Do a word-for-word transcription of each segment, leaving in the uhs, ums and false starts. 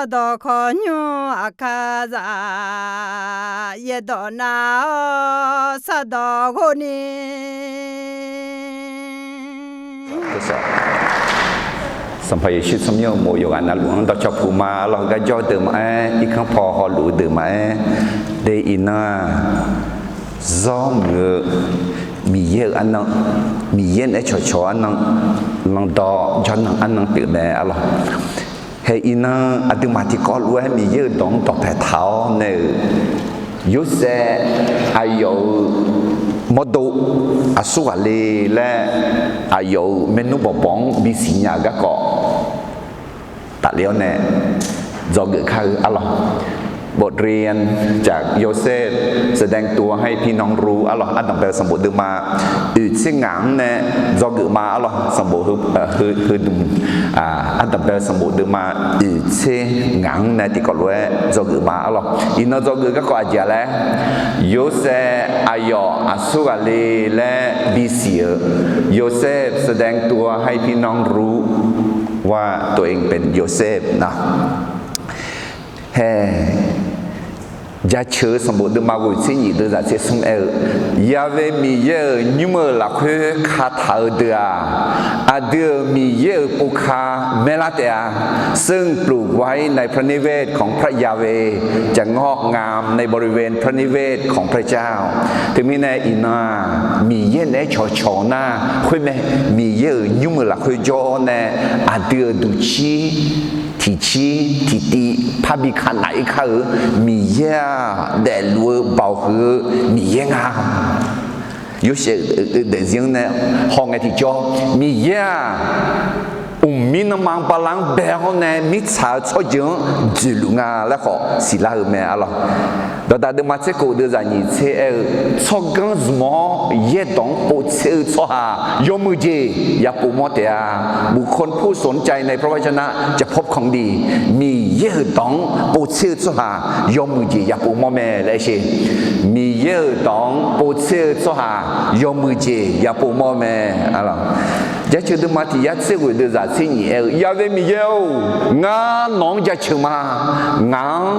Sardawq khawqnymr aqkar zaq, yaerdawq nav-awr sardawq ghov ni. สัพพะเยซู tsawrmyanr uqmov yawqghaq navluf-anr dawqcawq puq ma. Arlawq, heugar jawr-eu deuq maqaer, irkanr paw hawluf-eu deuq maqaer, de iqnan-aq, zawr muiq-eu Miqyaer-euq arnan, Miqyaer naeq-aer cawqcawq-eu arnan, lanqdawq jawrnan arnan pyeuf mae. Arlawq, hae iqnan aqduimaf tiqkawv lof-aer Miqyaer-euq dawq-anr dawqpae taq-awr nae-euq, Yorsaev aqyawf-euq mawrdo aqsur ghaq le laer, aqyawf-euq maernmr bawqbawq-anr bisiq nya-euq garkawv tafle-awr nae dzawgeuf kar-eu. Arlawq, บทเรียนจากโยเซฟ แสดงตัวให้พี่น้องรู้ arlawq, ardanq bae-eu sanqbof deuvma oeq tser ngaq-anr nae dzawgeuf ma. Arlawq, sanqbof heu, heu, heudmq, ardanq bae-eu sanqbof deuvma oeq tser ngaq-anr nae tiqkawv lof-aer dzawgeuf ma. Arlawq, iqnan dzawgeuf garkawv aqjeq-a laer, Yorsaev aqyawf aqsur ghaq le laer bisiq-euq, โยเซฟ แสดงตัวให้พี่น้องรู้ว่าตัวเองเป็นโยเซฟ na. Hae, jaceuq-eu sanqbof deuvma ghoeq tser nyif deuv zaq tser smr aer-eu, Yaqve Miqyaer-euq nymr-euq lafkhoer kataq-eu deuq-aq, aqdui-euq Miqyaer-euq povka maerlar taef-a. ซึ่งปลูกไว้ในพระนิเวศของพระยาเวห์ จะงอกงามในบริเวณพระนิเวศของพระเจ้า Teumirnae iqnan-aq, Miqyaer naeq-aer cawqcawq nar khoermae, Miqyaer-euq nymr-euq lafkhoer jawr-awr nae aqdui-euq duqcir tiqcir tiqtiv parbi ka naf-ir kar-eu, Miqyaer-aq daefluf-eu baoq huiq-eu Miqyaer nga. Yorsaev-euq daefzir-anr nae hawngae tiqjawr, Miqyaer-aq, mqmir nanma bala-anr bae-awr nae mirtsaq-eu tsawrjeuq-anr dzoeqluf nga laer khawf siqlar-eu mae. Arlawq, dawqdaq deuvma tser khof deuv zaq nyiq tser aer-eu, tsawrganr zmq-awr yaerdawq-anr povtser-eu tsawrhaq yawmuiq jeq yapov mawr taef-a. บุคคลผู้สนใจในพระวจนะจะพบของดี Miqyaer-euq dawq-anr povtser-eu tsawrhaq yawmuiq jeq yapov mawr mae laer sher. Miqyaer-euq dawq-anr povtser-eu tsawrhaq yawmuiq jeq yapov mawr mae. Jaceuq deuvma tiq yar tser ghoeq deuv zaq tser nyif aer-eu, Yaqve Miqyaer-or, ngar nawq-anr jaceuq ma. Ngaq-anr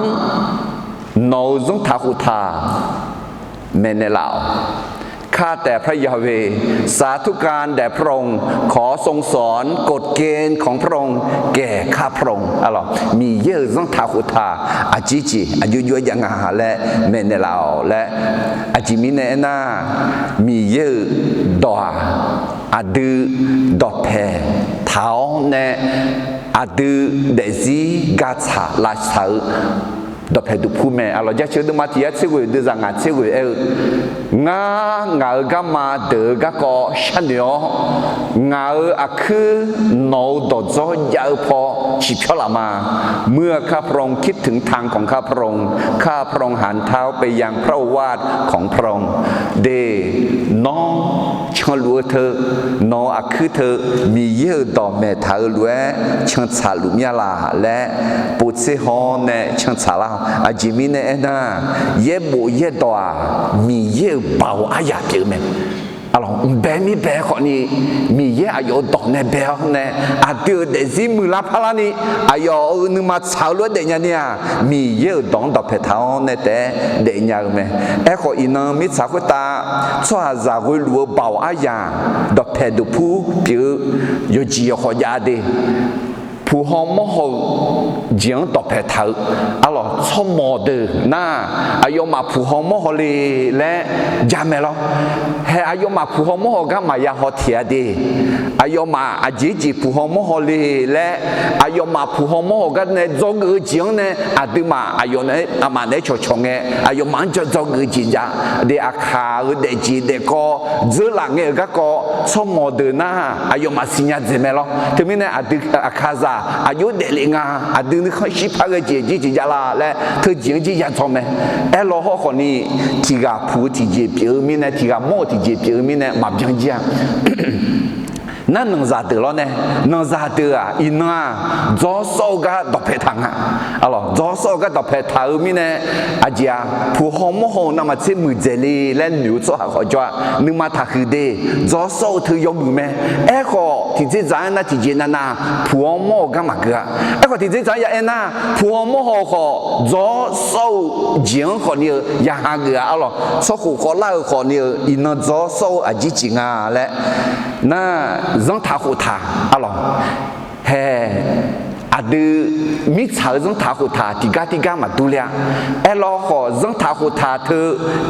nawq-euq zanrtaq khoftaq maeqnaeq laf-awq. ข้าแต่พระยาเวห์ สาธุการแด่พระองค์ ขอทรงสอนกฎเกณฑ์ของพระองค์แก่ข้าพระองค์ Arlawq, Miqyaer-euq zanrtaq khoftaq aqjeq jeq aqjox jov-aer jav nga laer maeqnaeq laf-awq laer. Aqjeq mirnae aernar, Miqyaer-euq dawq-aq, aqdui dawqpae taq-awr nae aqdui daefzir gatsaq lavsaq-eu dawqpae duqpur mae. Arlawq, jaceuq deuvma tiq yar tser ghoeq deuv zaq ngaq tser ghoeq aer-eu, Ngar ngaq-euq garma deuq-eu garkawv sharnoeq-awr, ngaq-euq aqkuir nawq-euq dawqdzawr jav-eu paw ciqpyawr laf ma. เมื่อข้าพระองค์คิดถึงทางของข้าพระองค์ ข้าพระองค์หันเท้าไปยังพระโอวาทของพระองค์ De, nawr canluf-eu teu, nawq-euq aqkuir teu, Miqyaer-euq dawq maeqtaq-eu lof-aer cantsaq luf mya laq laer povtser haw-awr nae cantsaq lar-awq. Aqjeq mirnae aernar, yaerbof yaerdawq-aq, Miqyaer-euq baoq aryaq pyeuf-eu mae. Arlawq, mqbae mirbae khawfni, Miqyaer aqyawf-euq dawq nae bae-awr nae, aqdui-euq daefzir muiqlar parlarni, aqyawf-euq nuima tsaq-eu lof-aer daefnya ni-aq, Miqyaer-euq dawq-anr dawqpae taq-awr nae taef-aer daefnya-eu mae. Aerkhawf, iqnan mirtsaq khoertav tsawrhaqzaq ghoeluf-eu baoq aryaq dawqpae duqpur pyeuf-eu yawqjeq yawkhawf jav de. Puq haw mawr haw-eu jeq-anr dawqpae taq-eu, arlawq, tsawrmawq deuq nar, aqyawfmaf puq haw mawr haw le laer jamaeq lawr. Hae, aqyawfmaf puq haw mawr haw gar maqya haw tiq-a de. Aqyawfmaf aqjeq jeq puq haw mawr haw le laer, aqyawfmaf puq haw mawr haw gar nae dzawgeuf-eu jeq-anr nae aqduimaf aqyawf nae aqmaf naeq-aer cawqcawq ngae, aqyawfmaf-anr jawr dzawgeuf-eu jeq jav de. Aqkaq-euq daefjeq daefkawv dzeurlaf ngae-euq garkawv tsawrmawq deuq nar, aqyawfmaf siqnya dzaeq mae lawr. Teumirnae aqdui aqkaqzaq aqjox daeflef nga, aqdui nuikhanr shirpar ghae jeq jir jeq jav la laer teujeq-anr jir ya dzaw mae. Aerlaw hawrkhawfni, tiq ghaq puq-eu tiqjeq pyeuf-eu mirnae, tiq ghaq mawr-eu tiqjeq pyeuf-eu mirnae maqbyan jir-a. Nar nanqzaq deuq lawr nae, nanqzaq deuq-aq iqnan-aq, dzawr sawr-eu gar dawqpae taq nga. Arlawq, dzawr sawr-eu gar dawqpae taq-eu mirnae, aqjeq-aq, puq haw mawr haw-eu navmaqtser muiqdzaeq le laer noeq-eu tsawrhaq khawf jawr-a. Nuima taqhuiq de, dzawr sawr-eu teu yawmuiq mae. Aerkhawf, tiqdzerdzaq-anr nar tiqjeq navnav puq-awr mawr-eu gar maqgeu-a. Aerkhawf, tiqdzerdzaq-anr ya aer nar, puq haw mawr haw-eu khawf, dzawr sawr-eu jeq-anr khawfni-eu ya hageuf-a. Arlawq, tsawrkhof khawf lar-euq khawfni-eu iqnan dzawr sawr-eu aqjir jeq nga laer, nar zanrtaq khoftaq, arlawq, hae, aqdui mirtsaq-euq zanrtaq khoftaq tiqgar tiqgar maqdur ler-a. Aerlawr khawf, zanrtaq khoftaq teu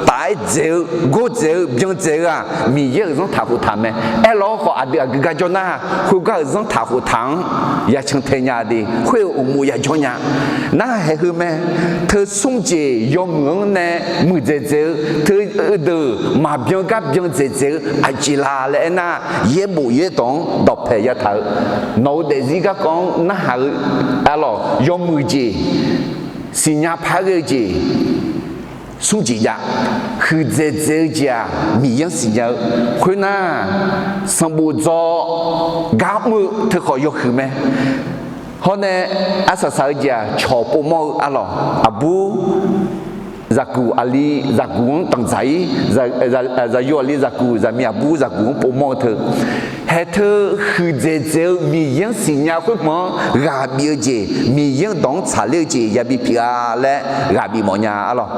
taf-aer dzaeq-eu, gordzaeq-eu, byan dzaeq-eu-aq, Miqyaer-euq zanrtaq khoftaq mae. Aerlawr khawf, aqdui aqgeu gar jawr nar, khoergar-euq zanrtaq khoftaq-anr ya cantae nya de, khoer-euq uqmov ya jawr nya. Nar haeq heu mae. Teu smr jeq yawmuiq-anr nae muiqdzaeq dzaeq-eu, teu deuq maqbyan gar byan dzaeq dzaeq-eu aqjeq la laer aernar, yaerbof yaerdawq-anr dawqpae yataq-eu, nawq-eu daefzir garkawv-anr narhaq-eu, arlawq, yawmuiq jeq, siqnya par ghae-eu jeq, smr jeq jav, huiqdzaeq dzaeq-eu jeq-aq, Miqyaer-anr siqnya-eu. Khoernar, sanqbof dzaw gar mr-eu teu khawf yawhuiq mae. Hawr nae, arsaq saq-eu jeq-aq, cawq povmawr-eu, arlawq, aqbur zaqguq, aqli zaqguq-anr danqdzaq-ir, zaqyo aqli zaqguq, zaqmiq aqbur zaqguq-anr povmawr-eu teu, haeq teu huiqdzaeq dzaeq-eu Miqyaer-anr siqnya khoerhmq-anr ghaq bif-eu jeq, Miqyaer-euq dawq-anr tsaqler-eu jeq yabi pyeuf-a laer ghaq bif mawfnya, arlawq.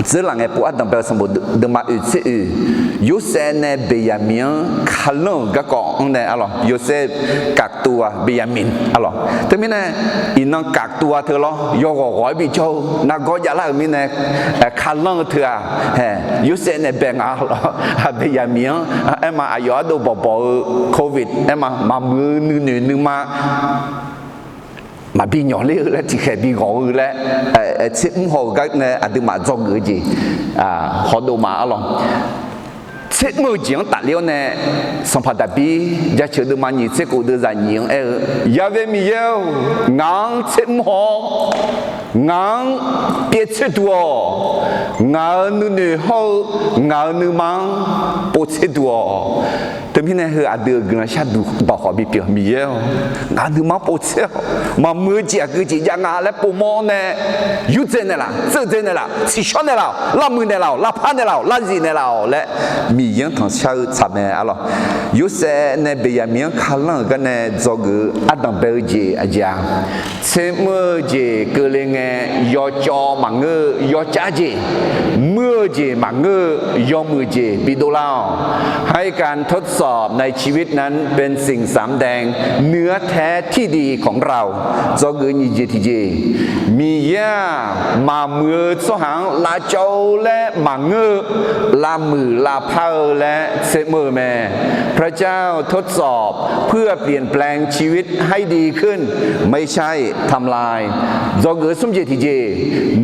Dzeurlaf ngae pov ardanq bae-eu sanqbof deuvma oeq tser oeq, Yorsaev nae Beqyaqmiq-anr kalanr-euq garkawv-anr nae, arlawq, Yorsaev kaqtuv-a Beqyaqmiq, arlawq. Teumirnae, iqnan kaqtuv-a teu lawr, yawghawq ghawq-aer bijawr-eu nargawr javlar-euq mirnae, kalanr-eu teu-aq, hae, Yorsaev nae bae nga, arlawq. Beqyaqmiq-anr aerma aqyawf ardov bawqbawq-eu covid aerma maqmuiq-eu nuinoeq nuima maqbi nyawq ler-eu laer tiqkhaeq bi ghawq-eu laer, tser mr haw-euq gar nae aqduimaf dzawgeuf-eu jeq hawdov ma, arlawq. Tser mr-eu jeq-anr tafler-awr nae, sanqpaq Daqbir jaceuq deuvma nyiq tser kof deuvzaq nyiq-anr aer-eu, Yaqve Miqyaer-or, ngaq-anr tser mr haw-awr, ngaq-anr pyaev tser duq-awq. Ngaq-euq nuinoeq hawr-eu ngaq-euq nuima-anr pov tser duq-awq. Teumirnae heu aqdui-euq guiqlanq sharduq dawq khawf bipyeuf, Miqyaer-or, ngaq-euq nuima-anr pov tser-awq. Maqmuiq-eu jeq aqgeu jeq jav nga laer povmawr-awr nae, yurdzae naeqlaf, tserdzae naeqlaf, tsiqshawr naeqlaf-awq, lavmuiq naeqlaf-awq, lavpar naeqlaf-awq, larzif naeqlaf-awq laer Miqyaer-anr tanqshar-eu tsaq mae, arlawq. Yorsaev nae Beqyaqmiq-anr kalanr-euq gar nae dzawgeuf-eu ardanq bae-eu jeq aqjeq-aq, tser mr-eu jeq keuvle ngae, yawcawv maqngeur-eu yawcav jeq, muir-eu jeq maqngeur-eu yawmuiq jeq bidov lar-awq. ให้การทดสอบในชีวิตนั้น เป็นสิ่งสำแดงเนื้อแท้ที่ดีของเรา Dzawgeuf nyiq jeq tiqjeq, Miqyaer-aq, maqmuiq-eu tsawrhaq-anr lavcawv-eu laer maqngeur-eu, lavmuiq lavpar-eu laer tser mr-eu mae. พระเจ้าทดสอบเพื่อเปลี่ยนแปลงชีวิตให้ดีขึ้น ไม่ใช่ทำลาย Dzawgeuf smr jeq tiqjeq,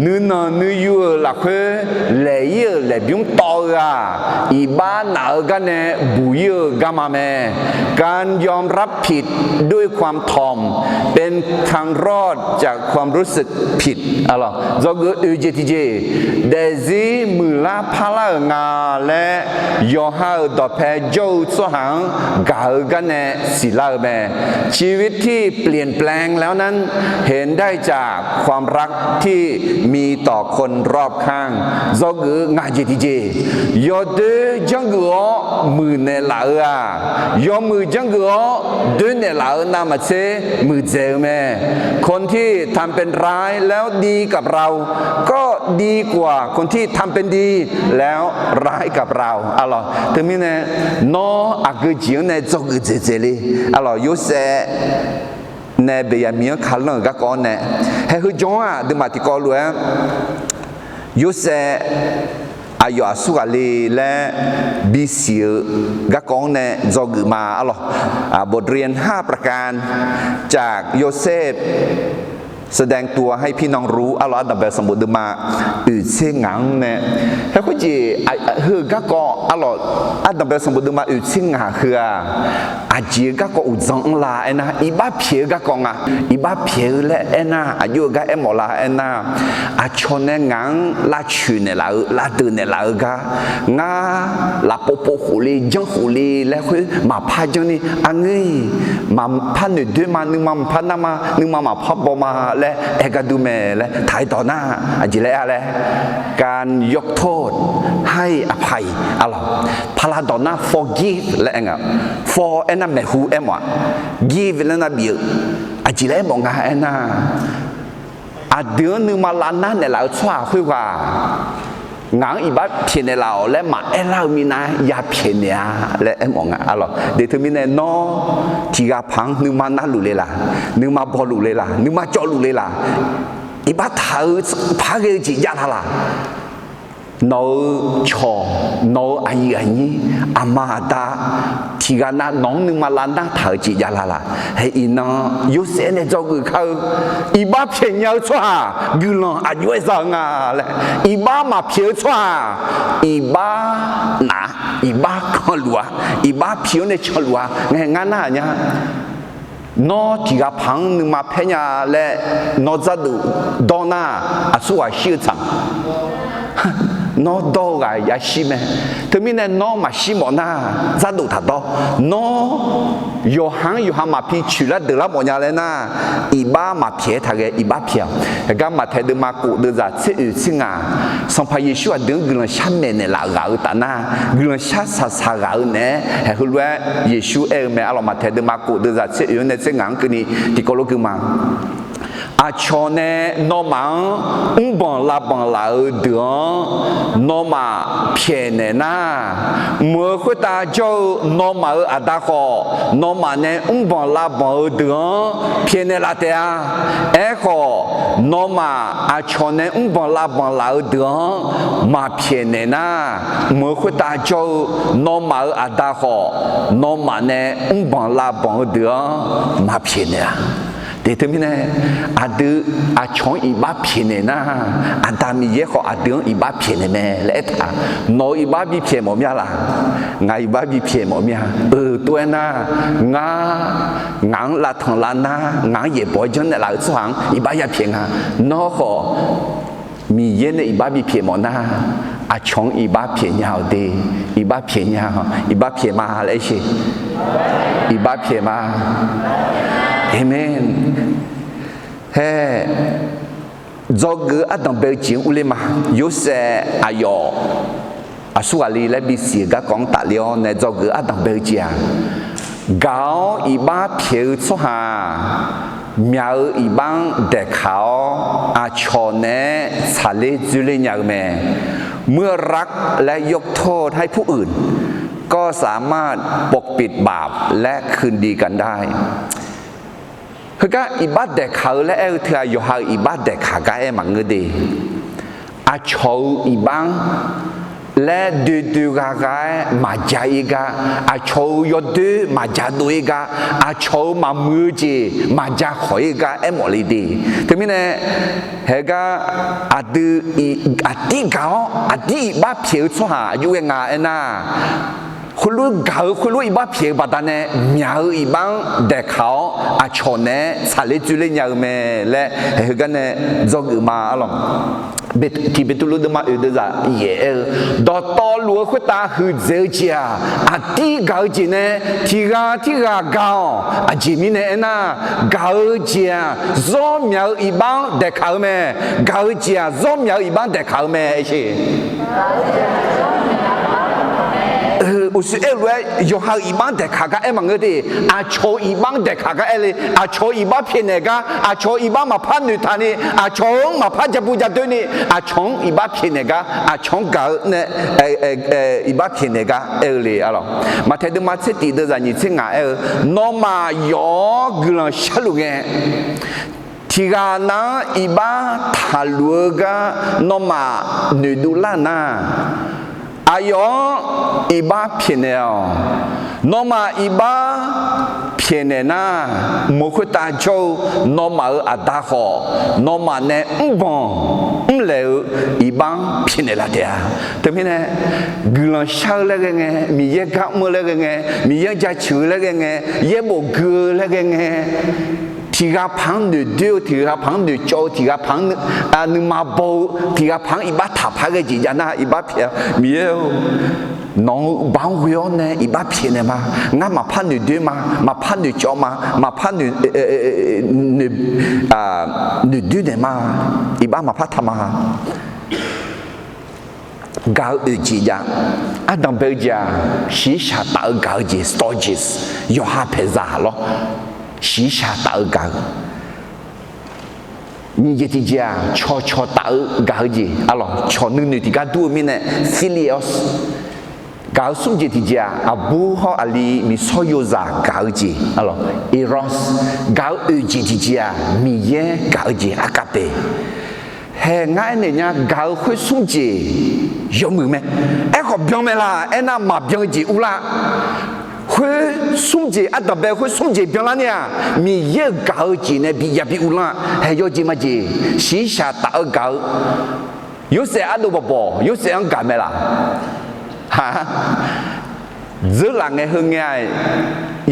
nuinanq nuiyu-euq lafkhoer laeq-ir-euq laeqbymr tawv-eu-aq, iqbax naf-eu gar nae buq-ir-eu garma mae. การยอมรับผิดด้วยความถ่อม เป็นทางรอดจากความรู้สึกผิด Dzawgeuf oeq jeq tiqjeq, daefzir muiqlar parlar-euq nga laer yawqha-euq dawqpae jawr-eu tsawrhaq-anr gaq-eu gar nae siqlar-eu mae. ชีวิตที่เปลี่ยนแปลงแล้วนั้น เห็นได้จากความรักที่มีต่อคนรอบข้าง Dzawgeuf ngaq jeq tiqjeq, yawdoer janrgeuf-awr muiqnaeq laf-eu-aq, yawmuiq janrgeuf-awr doernaeq laf-eu navmaqtser muiqdzaeq-eu mae. คนที่ทำเป็นร้ายแล้วดีกับเรา ก็ดีกว่าคนที่ทำเป็นดี แล้วร้ายกับเรา Arlawq, teumirnae, nawr aqgeu jeq-anr nae dzawgeuf dzaeqdzaeq le. Arlawq, Yorsaev nae Beqyaqmiq-anr kalanr-euq garkawv-anr nae, hae heu jan-anr aqduimaf tiqkawv lof-aer Yorsaev aqyawf aqsur ghaq le laer bisiq-eu garkawv-anr nae dzawgeuf ma, arlawq. บทเรียนห้าประการจากโยเซฟ แสดงตัวให้พี่น้องรู้ arlawq ardanq bae-eu sanqbof deuvma oeq tser ngaq-anr nae, haer khoerjeq heu-eu garkawv arlawq ardanq bae-eu sanqbof deuvma oeq tser ngaq heu-aq, aqjeq-eu garkawv uqdzan-anr la aernar, iqbax pyaeq-eu garkawv nga. Iqbax pyaeq-eu laer aernar, aqjox-eu gar aermawf la aernar, aqcawq nae ngaq-anr lavcoeq naeqlaf-eu, lavdeuq naeqlaf-eu gar, ngar lafpov pov khof le, janr khof le laer khoer maqpar janrni, aqngeur-iq maqpar noeqdoer ma, nuima maqpar nar ma, nuima maqpar baw ma laer aer gar dur mae laer taq-aer dawq nar, aqjeq laer aer-a laer, การยกโทษให้อภัย arlawq, paqlaq dawq nar forgive laer aer nga. For aernar maeqhu aermawf-a, give laer nar bif-eu, aqjeq laer aermawf nga aernar, aqdui-anr nuima lavnar naeqlaf-eu tsawrhaq khoerghaq ngaq-anr iqbax pyaeqnaeq laf-awq laer maqaer lar-eu minav ya pyaeqnaeq-a laer aermawf nga. Arlawq, deuq teumirnae nawr tiqghaq paq-anr nuima narluf le laq, nuima bawluf le laq, nuima cawvluf le laq, iqbax taq-eu paq-aer ghae-eu jeq jav la laq. Nawq-euq cawq, nawq-euq aqyuif aqnyir, aqma aqda tiqghaq nav nawq-anr nuima lavnar taq-eu jeq jav la laq. Hae iqnan Yorsaev nae dzawgeuf kar-eu, iqbax pyaeqnya-eu tsawrhaq guiqlanq aqjox-aer za-eu nga laer, iqbax maqpyaeq-eu tsawrhaq iqbax naf-a, iqbax kanluf-a, iqbax pi-anr nae canluf-a. Ngae ngar nar-aq nya, nawr tiqghaq paq-anr nuima paer nya laer nawr dzardof dawr nar, aqsurghaq shir-eu tsaq. Nawr dawr-eu ghaq yashir mae. Teumirnae nawr maqshir mawf nar, dzardof taq dawr. Nawr yawqha-anr yawqha maqpi coeqlar deuqlar mawfnya laer nar, iqbax maqpyaeq-aer taq ghae iqbax pyaeq-awq. Heugar Maqtaeq deuvma kof deuvzaq tser oeq tser ngaq, Sanqpaq Yeqsur aqdui-anr guiqlanq shar maeqnaeq laf ghaq-eu taf nar, guiqlanq shar saqsaq ghaq-eu naeq-aer haeq heulof-aer Yeqsur aer-eu mae. Arlawq, Maqtaeq deuvma kof deuvzaq tser oeq-anr nae tser ngaq-anr keuvni tiqkawv lof gui ma. Aqcawq nae nawmaf-anr mrbanq lavbanq laf-eu deuq-anr nawmaf pyaeqnaeq nar, mq-euq khoertav jawr-eu nawmaf-euq Aqda khawf, nawmaf nae mrbanq lavbanq-eu deuq-anr pyaeqnaeq laf taef-a. Aerkhawf, nawmaf aqcawq nae mrbanq lavbanq laf-eu deuq-anr maqpyaeqnaeq nar, mq-euq khoertav jawr-eu nawmaf-euq Aqda khawf, nawmaf nae mrbanq lavbanq-eu deuq-anr maqpyaeqnaeq-a. Deuq teumirnae, aqdui aqcawq-anr iqbax pyaeqnaeq nar, Aqda Miqyaer khawf aqdui-anr iqbax pyaeqnaeq mae laer aertaq. Nawq-euq iqbax bipyaeq mawf mir-a laq? Ngaq iqbax bipyaeq mawf mir-a. Euq, tov-aer nar, ngar, ngaq-anr lavtanq lavnar, ngaq-anr yaeqbawq-aer janrnaeq laf-eu tsawrhaq-anr iqbax yapyaeq nga. Nawr khawf Miqyaer nae iqbax bipyaeq mawf nar, aqcawq-anr iqbax pyaeq nya-awq de. Iqbax pyaeq nya, iqbax pyaeq ma laer aer sheq. Iqbax pyaeq ma. Aqmeq. Haer, dzawgeuf ardanq bae-eu jeq-anr urler ma. Yorsaev aqyawf aqsurghaq le laer bisiq-euq garkawv-anr tafler-awr nae dzawgeuf ardanq bae-eu jeq-aq, gaq-awr iqbax pyaeq-eu tsawrhaq-aq, myaq-euq iqbax-anr daeqkaq-awr aqcawq naeq-aer tsaqler dzoerler nya-eu mae. เมื่อรักและยกโทษให้ผู้อื่น ก็สามารถปกปิดบาปและคืนดีกันได้ Heugar iqbax daeqkaq-eu laer aer-eu teu-aq, yawqha-euq iqbax daeqkaq gar aer maqngeur de. Aqcawq-euq iqbax-anr laer doe doe gha gha-aer maqja ir gar, aqcawq-euq yawdoer maqja dov ir gar, aqcawq-euq maqmuiq-eu jeq maqja khawq ir gar aermawf le de. Teumirnae, haegar aqdui aqdir gaq-awr aqdir iqbax pyaeq-eu tsawrhaq aqjox ghae nga aernar, khoerlof gaq-eu khoerlof iqbax pyaeq-eu baqdanae myaq-euq iqbax-anr daeqkaq-awr aqcawq naeq-aer tsaqler dzoerler nya-eu mae laer haeq heugar nae dzawgeuf ma arlawq. Tiq Beqtuvluv deuvma oeq deuvzaq yaef aer-eu, dawqtawvluf-eu khoertav huiqdzaeq-eu jeq-aq, aqdir gaq-eu jeq nae tiq ghaq tirghaq gaq-awq. Aqjeq mirnae aernar, gaq-eu jeq-aq, zawr myaq-eu iqbax-anr daeqkaq-eu mae. Gaq-eu jeq-aq, zawr myaq-eu iqbax-anr daeqkaq-eu mae. Aer sheq. Uqshoe aer-eu lof-aer yawqha-euq iqbax-anr daeqkaq gar aer maqngeur de. Aqcawq-euq iqbax-anr daeqkaq gar aer le. Aqcawq-euq iqbax pyaeqnaeq gar, aqcawq-euq iqbax maqpar noeqtaq ni, aqcawq-anr maqpar jabu jadoer ni, aqcawq-anr iqbax pyaeqnaeq gar, aqcawq-anr gaq-eu nae iqbax pyaeqnaeq gar aer-eu le arlawq. Maqtaeq deuvma tser tif deuvzaq nyiq tser ngaq aer-eu, nawmaf yawf-awr guiqlanq sharluf ngae, tiq ghaq nav-anr iqbax taqluf-eu gar nawmaf noeqdov lar nar, aqyawf-anr iqbax pyaeqnaeq-awq. Nawmaf iqbax pyaeqnaeq nar, mq-euq khoertav jawr-eu nawmaf-euq aqda khawf, nawmaf nae mrbanq mrlaeq-eu iqbax-anr pyaeqnaeq laf taef-a. Teumirnae, guiqlanq shar-eu laer ghae ngae, Miqyaer gar mr-eu laer ghae ngae, Miqyaer-anr jaceuq-eu laer ghae ngae, yaerbof gui-eu laer ghae ngae, tiq ghaq paq-anr noeqdoer-eu, tiq ghaq paq-anr noeqcawv-eu, tiq ghaq paq-anr nuima baw-eu, tiq ghaq paq-anr iqbax taqpar ghae jeq jav nar, iqbax pyaeq-a. Miqyaer-or, nawq-euq uqbax-anr ghoe-awr nae iqbax pyaeqnaeq ma. Ngar maqpar noeqdoer ma, maqpar noeqcawv ma, maqpar noeq, noeqdoer naeq ma. Iqbax maqpar taq ma. Gaq-eu oeq jeq jav. Ardanq bae-eu jeq-aq, shiqshaq taf-eu gaq-eu jeq, stages, yawqha paeqzaq lawr. Shiqshaq taf-eu gaq-eu. Nyiq jeq tiqjeq-aq, cawqcawq taf-eu gaq-eu jeq, arlawq, cawq nuinoeq tiqgar dur-eu mirnae, philia. Gaq-eu smr jeq tiqjeq-aq, aqbur hawr aqli miqsawr yozaq gaq-eu jeq, arlawq, eros. Gaq-eu oeq jeq tiqjeq-aq, Miqyaer gaq-eu jeq, agape. Hae, ngar aernaeq nya, gaq-eu khoer smr jeq yawmuiq mae. Aerkhawf byan mae laq? Aernar, maqbyan-eu jeq urlar. Khoer smr jeq, ardanq bae khoer smr jeq byanlar ni-aq, Miqyaer-euq gaq-eu jeq nae bi yabi uvlanr-a. Hae, yawjeq majeq, shiqshaq taf-eu gaq-eu. Yorsaev ardov bawqbawq, Yorsaev-anr gaq mae laq? Ha, dzeurlaf ngae heu ngae-aq,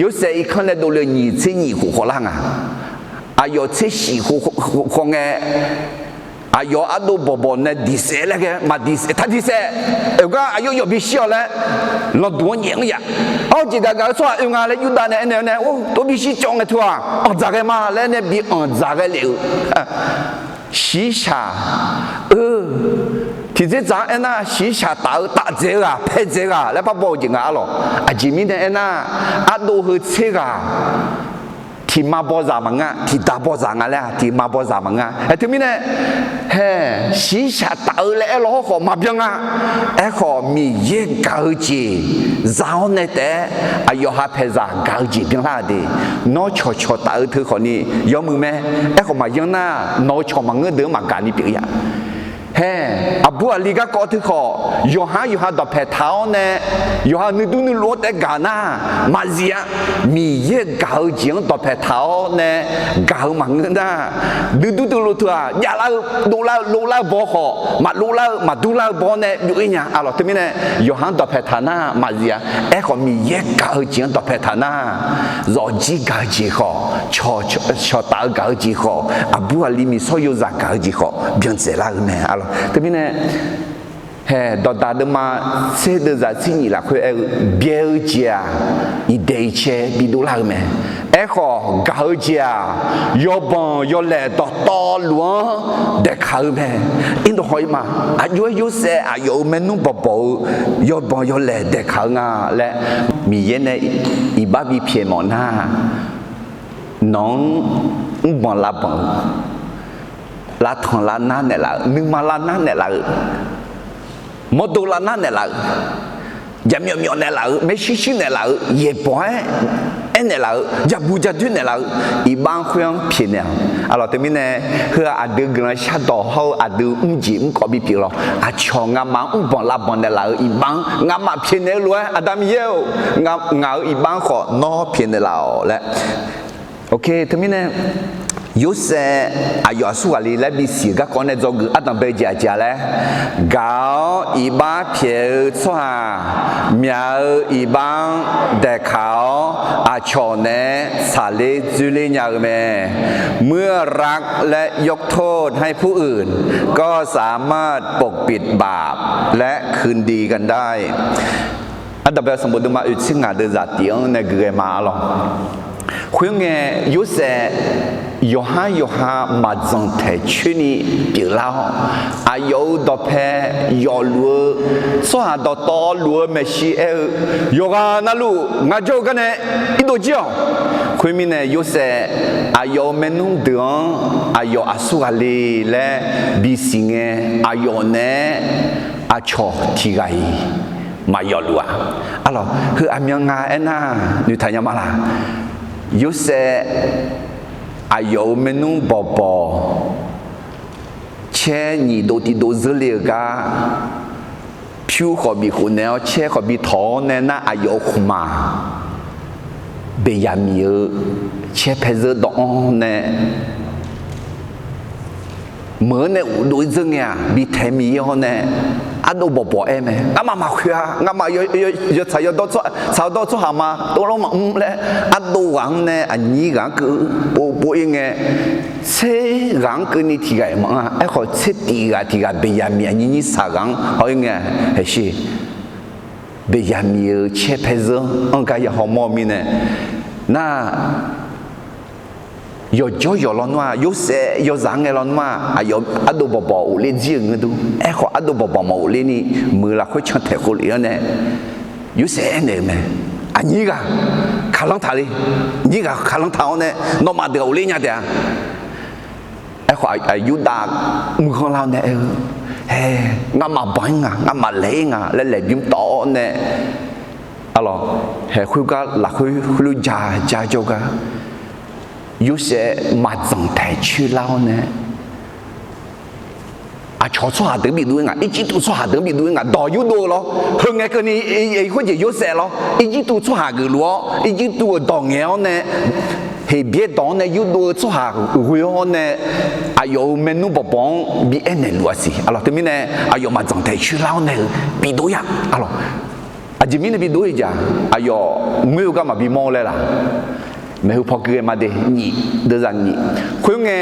Yorsaev irkanr nae dovle-eu nyiq tser nyiq khof khawvlar nga. Aqyawf tser shif khof khawv ngae, aqyawf ardov bawqbawq nae diqsaef laer ghae, maqdiqsaef, taq diqsaef. Oeqgar aqyawf yawf bishir-awq laer, lanqduq-anr nyaef-anr yaf. Awr, jeqgaq gaq-eu tsawrhaq oe nga laer Yurdav nae aernaeq-awr nae, or, tov bishir cawv ngae teu-aq, anqdzaq ghae ma laer nae bi anqdzaq ghae lef-euq. Shiqshaq, eu, tiqdzerdzaq-anr aernar, shiqshaq taf-eu taf dzaeq-eu ghaq, pae dzaeq-eu ghaq laer par baw-eu jeq nga, arlawq. Aqjeq mirnae aernar, ardov heu tser ghaq tiqma bawzaq maqngeur-a, tiqda bawzaq nga laer-aq, tiqma bawzaq maqngeur-a. Aer, teumirnae, hae, shiqshaq taf-eu laer aer law hawrkhawf maqbyan nga. Aerkhawf, Miqyaer gaq-eu jeq za-awr nae taef-aer, aqyawf ha paeqzaq gaq-eu jeq byanlar-a de. Nawr cawqcawq taf-eu teu khawfni yawmuiq mae. Aerkhawf maqyanr nar, nawq-eu cawq maqngeur deuq-anr maqgaq ni pyeuf-ir-a. Hae, aqbur aqli garkawv teu khawf, yawqha-anr yawqha dawqpaeq taq-awr nae, yawqha nuidur nuiluf-anr taef-aer gaq nar, maqzif-a. Miqyaer gaq-eu jeq-anr dawqpaeq taq-awr nae gaq-eu maqngeur nar, nuidur nuiluf teu-aq, javlar-eu, dovlar-eu, lovlar-eu baw khawf, maqlovlar-eu, maqdurlar-eu baw-awr nae byov-ir nya, arlawq. Teumirnae, yawqha-anr dawqpaeq taq nar maqzif-a. Aerkhawf, Miqyaer gaq-eu jeq-anr dawqpaeq taq nar, zawqjir gaq-eu jeq khawf, cawqcawq taf-eu gaq-eu jeq khawf, aqbur aqli miqsawr yozaq gaq-eu jeq khawf, byandzaeq lar-eu mae, arlawq. Teumirnae, hae, dawqdaq deuvma tser deuvzaq tser nyiq lafkhoer aer-eu, byae-eu jeq-aq, iqdaeq iqcae bidov lar-eu mae. Aerkhawf, gaq-eu jeq-aq, yawbanq yawlaeq dawqtawvluf-anr daeqkaq-eu mae. Irdov haw-ir ma. Aqjox-aer Yorsaev aqyawf-euq maernmr bawqbawq-eu yawbanq yawlaeq daeqkaq-eu nga laer Miqyaer nae iqbax bipyaeq mawf nar, nawq-anr mrbanq lavbanq-eu, lavtanq lavnar naeqlaf-eu, nuima lavnar naeqlaf-eu, mawrdo lavnar naeqlaf-eu, jaqmyawf myawf naeqlaf-eu, maershuir shuir naeqlaf-eu, yaeqbawq-aer aernaeq laf-eu, jabu jadoer naeqlaf-eu, iqbax-anr khoer-anr pyaeqnaeq-awq. Arlawq, teumirnae, heu-aq aqdui guiqlanq shardawq hawr-eu aqdui mrjeq mrkawv bipyeuf lawr. Aqcawq ngamaf-anr mrbanq lavbanq naeqlaf-euq iqbax-anr ngamaf pyaeqnaeq-eu lof-aer, Aqda Miqyaer-or, ngaq-euq iqbax-anr khawf nawr pyaeqnaeq laf-awq laer. Teumirnae, Yorsaev aqyawf aqsur ghaq le laer bisiq-euq garkawv nae dzawgeuf ardanq bae-eu jeq aqjeq-a laer, gaq-awr iqbax pyaeq-eu tsawrhaq myaq-eu iqbax-anr daeqkaq-awr aqcawq naeq-aer tsaqler dzoerler nya-eu mae. เมื่อรักและยกโทษให้ผู้อื่น ก็สามารถปกปิดบาปและคืนดีกันได้ Ardanq bae-eu sanqbof deuvma oeq tser ngaq deuvzaq tiq-anr nae gui ghae ma, arlawq. Khoerngae, Yorsaev yawqhar yawqha maqdzanq taeq coer ni pyeuflar-awr, aqyawf-euq dawqpae yawfluf-eu tsawrhaq dawqtawvluf-eu maeqshi aer-eu, yawqghaq navluf ngaq jawr-eu garnae irdov jir-awq. Khoermirnae, Yorsaev aqyawf-euq maernmr deuq-anr aqyawf aqsur ghaq le laer bisiq ngae, aqyawf naeq-aer aqcawq tiqghaq-iq maqyawfluf-a. Arlawq, heu aqmyan nga aernar, noeqtaq nya ma laq? Yorsaev aqyawf-euq maernmr bawqbawq caer nyiq dov tiq dov zeurle-euq gar, pyur khawf bif khof naeq-awr caer khawf bi tawq-awr nae nar, aqyawf-euq khmqmaq Beqyaqmiq-euq caer pae zeur dawv-anr nae meuq-anr nae uqdov-ir dzeur ngae-aq, bi taeq Miqyaer hawr nae ardov bawqbawq-aer mae. Ngamaf maqkhoeq-a. Ngamaf yawtsaq yawdawr tsawrhaq, tsaq yawdawr tsawrhaq ma, tov lanr maqmr laer ardov ghaq-anr nae aqnyir ghaq-anr keuv pov pov-ir ngae, tser ghaq-anr keuvni tiq ghaq-iq maqanr-a. Aerkhawf, tser tif ghaq tiq ghaq Beqyaqmiq aqnyir nyir shaq ghaq-anr haw-ir ngae, haeqshi Beqyaqmiq-euq caer pae zeur-anr gar ya hawmawr-eu mirnae, nar, yawqjawr yawq lawnmr-aq, Yorsaev yawzaq-anr ngae lawnmr-aq, aqyawf ardov bawqbawq ghofler jir-euq ngeur dur. Aerkhawf, ardov bawqbawq maqghofler ni, muiq-eu lafkhoer cantaeq khov lef-anr nae, Yorsaev aernaeq-euq mae. Aqnyir ghaq kaqlanr taq le. Nyir ghaq kaqlanr taq-awr nae, nawmaf deuq ghofler nya taef-a. Aerkhawf, Yurdav mrghanr lar-awr nae aer-eu, Hae, ngamaf banq-ir nga, ngamaf laeq-ir nga laer laeqbymr tawv-awr nae, arlawq, haeq khoergar lafkhoer khoerlof ja ja jawrgar, Yorsaev maqdzanq taeq coer lar-awr nae, aqcawq tsawrhaq deuq-anr bidov-ir nga, Irjirtuv tsawrhaq deuq-anr bidov-ir nga, dawq yurdov-eu lawr. Heu ngae keuvni, khoerjeq Yorsaev lawr, Irjirtuv tsawrhaq geufluf-awr, Irjirtuv-euq dawq ngaeq-awr nae, Heqbyaer dawq-anr nae yurdov-eu tsawrhaq ghoe-awr nae, aqyawf-euq maernmr bawqbawq-anr bi aernaeq luf-a siq. Arlawq, teumirnae aqyawf maqdzanq taeq coer lar-awr nae-eu bidov-ir-a. Arlawq, aqjeq mirnae bidov-ir jeq-aq, aqyawf ngoer-eu gar maqbi mawr-eu laer laq? Maeqhu paw gui ghae ma de, nyiq, deuvzaq nyiq. Khoerngae,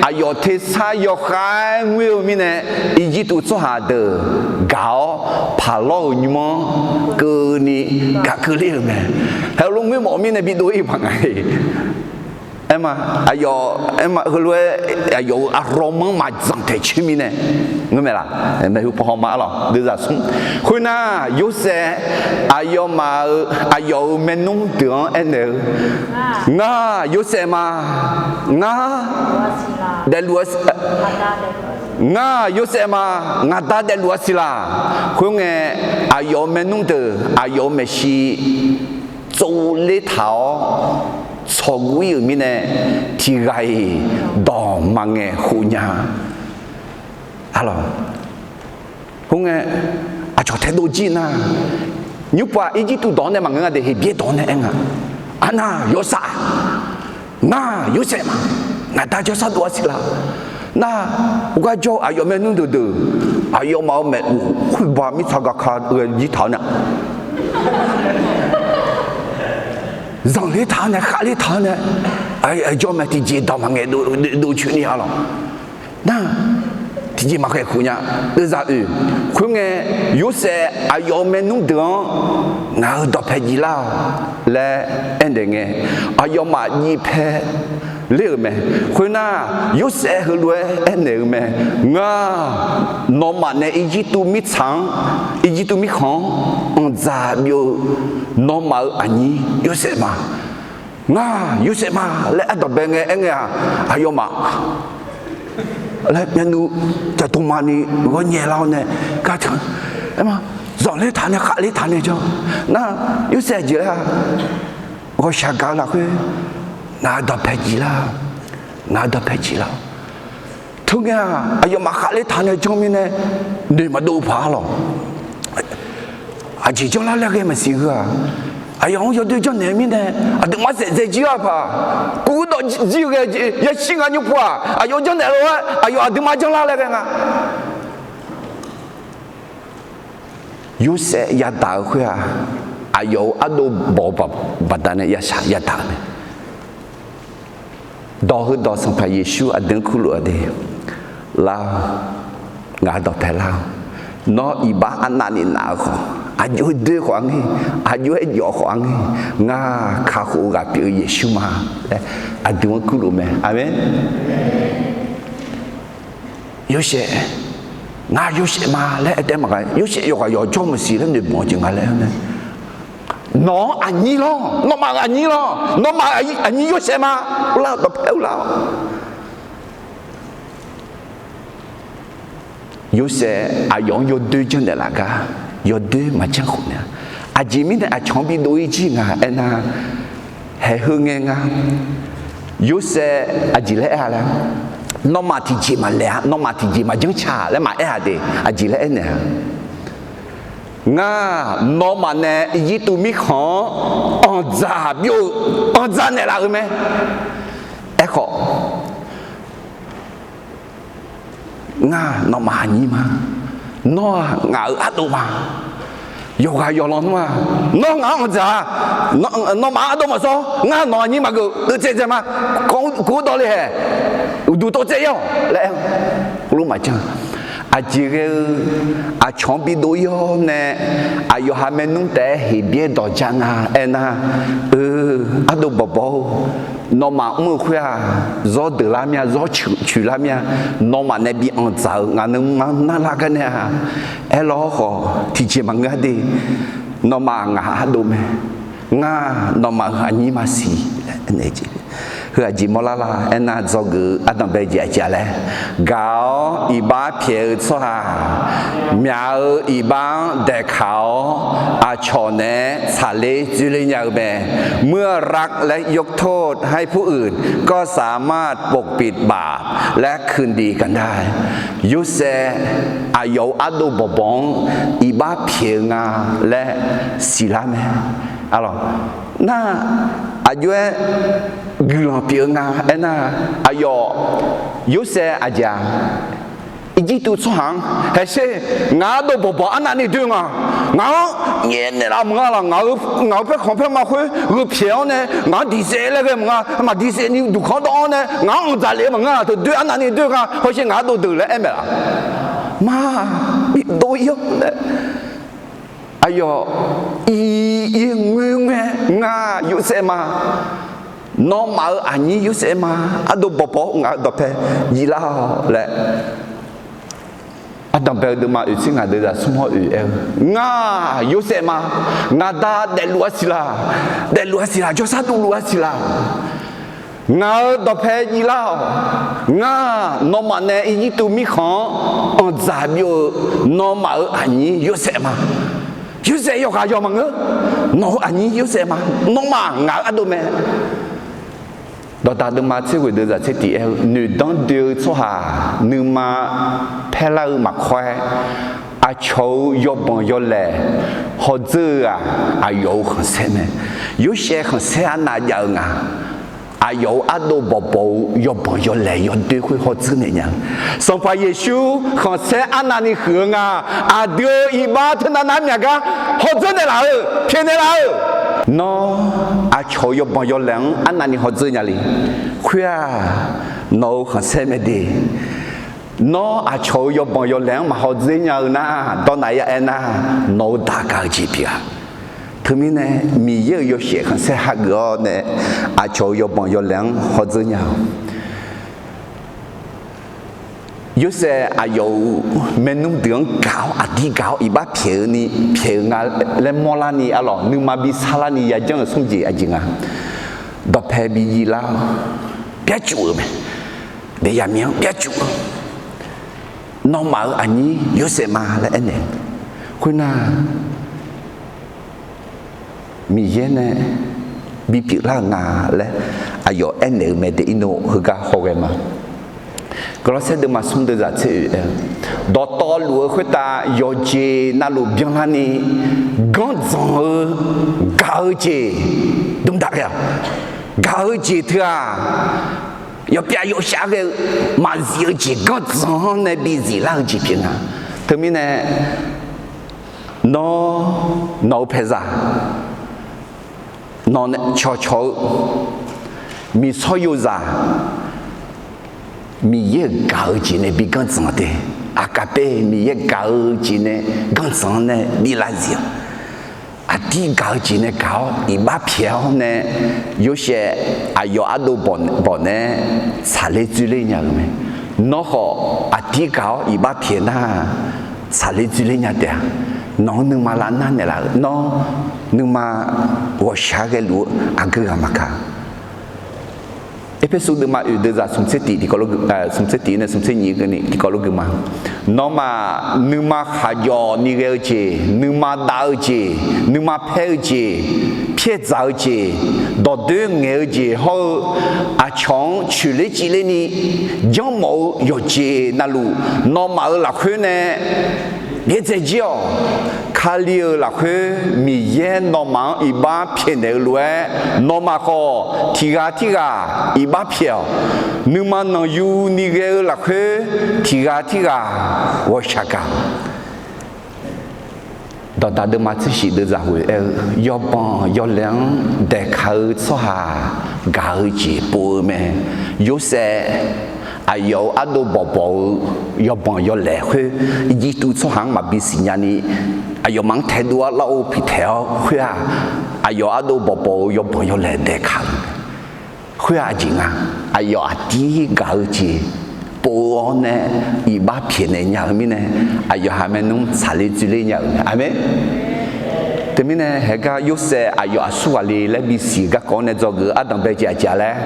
aqyawf tersar yawkhav-aer ngoer-eu mirnae, Irjirtuv tsawrhaq deuq gaq-awr, Paqlawr-euq nymr-anr keuvni gaq keuvler-euq mae. Heulof ngoer mawf-eu mirnae bidov-ir paq nga-e. Aerma, aqyawf, aerma heulof-aer aqyawf-euq arlawr manr maqdzanq taeq coer mirnae, ngeur mae laq? Maeqhu paw haw ma arlawq, deuvzaq smr. Khoernar, Yorsaev aqyawfmaf-euq, aqyawf-euq maernmr deuq-anr aernaeq-eu, Ngar Yorsaev ma. Ngar daefluf-a, ngar Yorsaev ma. Ngaq Da daefluf-a siq laq? Khoerngae, aqyawf-euq maernmr deuq aqyawf-euq maeqshi tsovler taq-awr tsawqguv-ir-euq mirnae, tiq ghaq-iq dawq maqngaeq khof nya. Arlawq, khoerngae, aqcawq taedov jir nar, nymrpov-aq, Irjirtuv dawq-anr nae maqngeur nga de, Heqbyaer dawq-anr nae aer nga. Arnar yawshaef, Ngar Yorsaev ma. Ngaq Da jawrshar dov-a siq laq? Nar, heugar jawr-eu aqyawf maernmr deuq deuq, aqyawfmaf-euq maeqhu khoerbaq mirtsaq gaqka ghae jir taq-awr nae, zanqler taq-awr nae, khavler taq-awr nae, jawr mae, tiqjeq dawq maqngaeq dov coeni arlawq. Nar, tiqjeq maqkhaeq khof nya. Deuvzaq oeq. Khoerngae, Yorsaev aqyawf-euq maernmr deuq-anr, Ngaq-euq dawqpae jif lar-awq laer aernaeq ngae, aqyawfmaf jif pae ler-euq mae. Khoernar, Yorsaev heulof-aer aernaeq-eu mae. Ngar, nawmaf nae Irjirtuv mirtsaq-anr, Irjirtuv mirkhanq-anr anqdzaq byov-eu nawmaf-euq aqnyir Yorsaev ma. Ngar Yorsaev ma laer ardanqbae ngae aer ngae-aq, aqyawfmaf laer myavnuiv caqdmqma ni ghawrnyae lar-awr nae, gar taq, aerma, zanqler taq nae khavler taq nae jawr. Nar, Yorsaev aqjeq laer-a? Ghawqshaq gaq-eu lafkhoer, Ngaq-euq dawqpae jif lar, ngaq-euq dawqpae jif lar. Teu ngae-aq, aqyawfmaf khavler taq nae janr mirnae, noeq maqdov paq-a lawq. Aqjeq janrlar laer ghae maqsiq heu-aq, aqyawf-anr yawdoer janrnaeq-eu mirnae, aqduimaf saef dzae jir-a paq, kuv dawq jir ghae, yashir nga nymr pov-aq, aqyawf janrnaeq lof-aer aqyawf aqduimaf janrlar laer ghae nga. Yorsaev yadaq-eu khoer-aq, aqyawf-euq ardov bawq-eu baqdanae yashaq yadaq-eu mae. Dawq heudawq Sanqpaq Yeqsur aqdui-anr kurluf-a de, Lar-awq, ngaq-euq dawqpae lar-awq. Nawr iqbax arnavni naf-eu khawf, aqjox-aer doer khawf-anr ngae, aqjox-aer jawf khawf-anr ngae, ngar kakhof-eu ghaq pyeuf-eu Yeqsur ma laer aqdui-anr kurluf mae. Aqmeq. Yorsaev, ngar Yorsaev ma laer aer taef maqgaq, Yorsaev yawqghaq yawqjawr maqsiq laer noeqbawq-eu jeq nga laer aer-awr nae, nawq-anr aqnyir lawr, nawmaf-euq aqnyir lawr, nawmaf aqnyir Yorsaev ma, uvlar dawqpae uvlar-awq. Yorsaev aqyawf-anr yawdoer janrnaeq laf gar, yawdoer maqjanr khof nae, aqjeq mirnae aqcawq-anr bidov-ir jir nga aernar, haeq heu ngae nga. Yorsaev aqjeq laer aer-a laer, nawmaf tiqjeq maqlaeq-a, nawmaf tiqjeq maqjanr ca laer maqaer-a de, aqjeq laer aernaeq-a. Ngar nawmaf nae Irjirtuv mirkhanq-anr anqdzaq byov-eu, anqdzaq naeqlaf-euq mae. Aerkhawf, ngar nawmaf aqnyir ma. Nawr-aq ngaq-euq ardov ma. Yawqghaq yawqlan nmr-aq, nawr ngaq-anr anqdzaq-a. Nawmaf-anr ardov maqsawr. Ngar nawq aqnyir maqgeuf, dovtsaev dzaeq ma. Kawv-ur dawv le haeq, uqduq tov tsaev-awq laer aer-eu. Khoerlof maqjan. Aqjeq ghae-eu aqcawq-anr bidov ir-awr nae, aqyawf ha maernmr taef-aer heqbyaer dawq ja nga aernar, eu, ardov bawqbawq-or, nawmaf mr-eu khoer-aq, zawr deuq lar mir-a, zawr coeq lar mir-a, nawmaf nae bi anqdzaq-eu ngaq nuima narlar gar nae-aq, aerlawr khawf tiqjeq maqngeur-a de. Nawmaf ngaq ardov mae. Ngar nawmaf-euq aqnyir maqsiq laer aernaeq jeq. Heu aqjeq mawrlar la aernar, dzawgeuf-eu ardanq bae jeq aqjeq-a laer, gaq-awr iqbax pyaeq-eu tsawrhaq, myaq-eu iqbax-anr daeqkaq-awr aqcawq naeq-aer tsaqler dzoerler nya-eu mae. เมื่อรักและยกโทษให้ผู้อื่น ก็สามารถปกปิดบาปและคืนดีกันได้ Yorsaev aqyawf-euq ardov bawqbawq-anr iqbax pyaeq-eu nga laer siqlar mae. Nar, aqjox-aer guiqlanq pyeuf-eu nga aernar, aqyawf Yorsaev aqjeq-aq, Irjirtuv tsawrhaq-anr haeqsher, ngaq ardov bawqbawq arnavni doer nga. Ngaq-anr nyaef naeqlaf maqnga laq. Ngaq-euq paerkhanq paerma khoer gheu pyaeq-awr nae ngaq-anr diqsaef laer ghae maqnga. Maqdiqsaef ni duqkhanq dawv-awr nae ngaq-anr anqdzaq lef-eu maqnga. Teu doer arnavni doer nga. Hawsher ngaq ardov deuq laer aer maeq laf. Ma, bidov ir-awr nae, aqyawf ir ir ngoerngae, ngar Yorsaev ma. Nawmaf-euq aqnyir Yorsaev ma. Ardov bawqbawq ngaq-euq dawqpae yiflar-awq laer, ardanq bae-eu deuvma oeq tser ngaq deuq zaq smr hawr oeq aer-eu, ngar Yorsaev ma. Ngaq da daefluf-a siq laq. Daefluf-a siq laq. Jawrsar dovluf-a siq laq. Ngaq-euq dawqpae yiflar-awq. Ngar nawmaf nae Irjirtuv mirkhanq-anr anqdzaq byov-eu nawmaf-euq aqnyir Yorsaev ma. Yorsaev yawqghaq yawq maqngeur. Nawq-euq aqnyir Yorsaev ma. Nawmaf ngaq-euq ardov mae. Dawqdaq deuvma tser ghoeq deuq zaq tser tiq aer-eu, noeqdanr doe-eu tsawrhaq nuima paerlar-eu maqkawr-aer, aqcawq-euq yawbanq yawlaeq hawdzeur-eu-aq, aqyawf-euq khanqsaer mae. Yorsaev khanqsaer arnav jav-eu nga. Aqyawf-euq ardov bawqbawq-eu yawbanq yawlaeq yawdoer khoer hawdzeur naeq nya-eu. Sanqpaq Yeqsur khanqsaer arnavni huiq-eu nga. Aqdui-euq iqbax teunav nar myaq gar hawdzeur naeqlaf-eu, pyaeqnaeq laf-eu. Nawr aqcawq-euq yawbanq yawlaeq-anr arnavni hawdzeur nya le. Khoer-aq, nawq-euq khanqsaer mae de. Nawr aqcawq-euq yawbanq yawlaeq-anr maq hawdzeur nya-eu nar, dawrnaq ya aernar, nawq-euq daq gaq-eu jeq pyeuf-a. Teumirnae Miqyaer-euq yawshaef khanqsaer hageuf-awr nae aqcawq-euq yawbanq yawlaeq-anr hawdzeur nya-awq. Yorsaev aqyawf-euq maernmr deuq-anr gaq-awr aqdir gaq-awr iqbax pyaeq-eu ni pyaeq-eu nga laer mawrlarni arlawq nuima bi sarlarni yajanr-euq smr jeq aqjeq nga. Dawqpae bi yiflar-awr, byarcuf-euq mae. Daefyaq miq-anr byarcuf-eu, nawmaf-euq aqnyir Yorsaev ma laer aernaeq. Khoernar, Miqyaer nae bipyeuf lar-euq nga laer aqyawf aernaeq-eu mae de. Irnov heugar hawghae ma. Gawrlawrsaer deuvma smr deuq zaq tser oeq aer-eu, dawqtawvluf-eu khoertav yawqjeq navluf byanlarni ganrdzanq-eu gaq-eu jeq dmqdaq ghae-a. Gaq-eu jeq teu-aq, yawpyav yawshaf ghae-eu maqzif-eu jeq ganrdzanq-anr nae bizif lar-eu jeq pyeuf nga. Teumirnae nawr, nawq-eu paeqzaq, nawq nae cawqcawq-eu miqsawr yozaq, Miqyaer-euq gaq-eu jeq nae bi ganrdzanq de. Aqkaqpaer Miqyaer gaq-eu jeq nae ganrdzanq-anr nae bi lavzif-awq. Aqdir gaq-eu jeq nae gaq-awr iqbax pyaeq-awr nae, Yorsaev aqyawf ardov bawq nae tsaqler dzoerler nya-eu mae. Nawr khawf aqdir gaq-awr iqbax pyaeq nar, tsaqler dzoerler nya taef-a. Nawq-anr nuima lavnar naeqlaf-eu, nawr nuima ghawqshaq ghaeluf-eu aqgeu ghaq maqkaq. Erpersu deuvma oeq deuq zaq smq tser tiq tiqkawv lof, smq tser tiq nae smq tser nyiq keuvni tiqkawv lof gui ma. Nawmaf nuima khaqjawf ni ghae-eu jeq, nuima dav-eu jeq, nuima paer-eu jeq, pyaerdzaq-eu jeq, dawqdoer ngaeq-eu jeq hawr-eu, aqcawq-anr coeqler civler ni janrmawf-eu yawqjeq navluf, nawmaf-euq lafkhoer nae Byaerdzae jir-awq. Kali-euq lafkhoer Miqyaer nawmaf-anr iqbax pyaeqnaeq-eu lof-aer, nawmaf khawf tiqghaq tirghaq iqbax pyaeq-awq. Nuima nanqyu ni ghae-eu lafkhoer tiqghaq tirghaq ghawqshaq gaq. Dawqdaq deuvma tser shif deuv zaq ghoe aer-eu, yawbanq yawlaeq-anr daeqkaq-eu tsawrhaq gaq-eu jeq pov-eu mae. Yorsaev aqyawf-euq ardov bawqbawq-eu yawbanq yawlaeq khoer, Irjirtuv tsawrhaq-anr maqbi siqnya ni, aqyawfmaf-anr taedov-awr lar-eu piqtaeq-awr khoer-aq, aqyawf ardov bawqbawq-eu yawbanq yawlaeq daeqkaq-eu Khoer-aq aqjeq nga. Aqyawf aqdir gaq-eu jeq pov-awr nae iqbax pyaeqnaeq nya-eu mirnae, aqyawf ha maernmr tsaqler dzoerler nya-euq mae. Aqmeq. Teumirnae haegar Yorsaev aqyawf aqsur ghaqle laer bisiq garkawv-anr nae dzawgeuf-eu ardanq bae jeq aqjeq laer,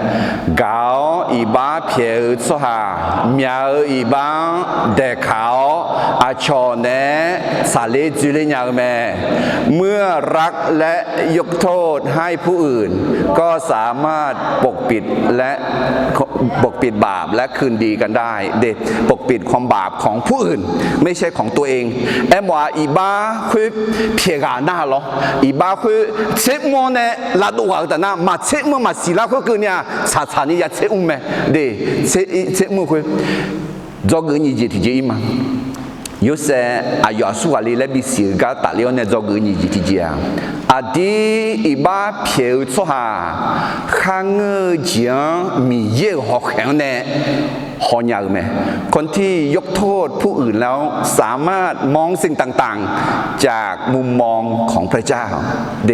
gaq-awr iqbax pyaeq-eu tsawrhaq myaq-eu iqbax-anr daeqkaq-awr aqcawq naeq-aer tsaqler dzoerler nya-eu mae. เมื่อรักและยกโทษให้ผู้อื่น ก็สามารถปกปิดและ ปกปิดบาปและคืนดีกันได้ เด ปกปิดความบาปของผู้อื่น ไม่ใช่ของตัวเอง Aermawf-aq iqbax khoer pyaeq ghaq nar lawr, iqbax khoer tsermr-awr nae lavdov ghaq-eu taf nar, maqtsermr-eu maqsiq lar khoerkeuvni-aq tsaqtsaq ni ya tsermr mae. Aqmeq. Tsermr-eu khoer dzawgeuf nyiq jeq tiqjeq ir ma. Yorsaev aqyawf aqsur ghaqle laer bisiq-eu gar tafler-awr nae dzawgeuf nyiq jeq tiqjeq-aq, aqdir iqbax pyaeq-eu tsawrhaq kharngeur-eu jeq-anr Miqyaer-euq hawkhaeq-anr nae hawnya-eu mae. คนที่ยกโทษผู้อื่นแล้ว สามารถมองสิ่งต่างๆ จากมุมมองของพระเจ้า เด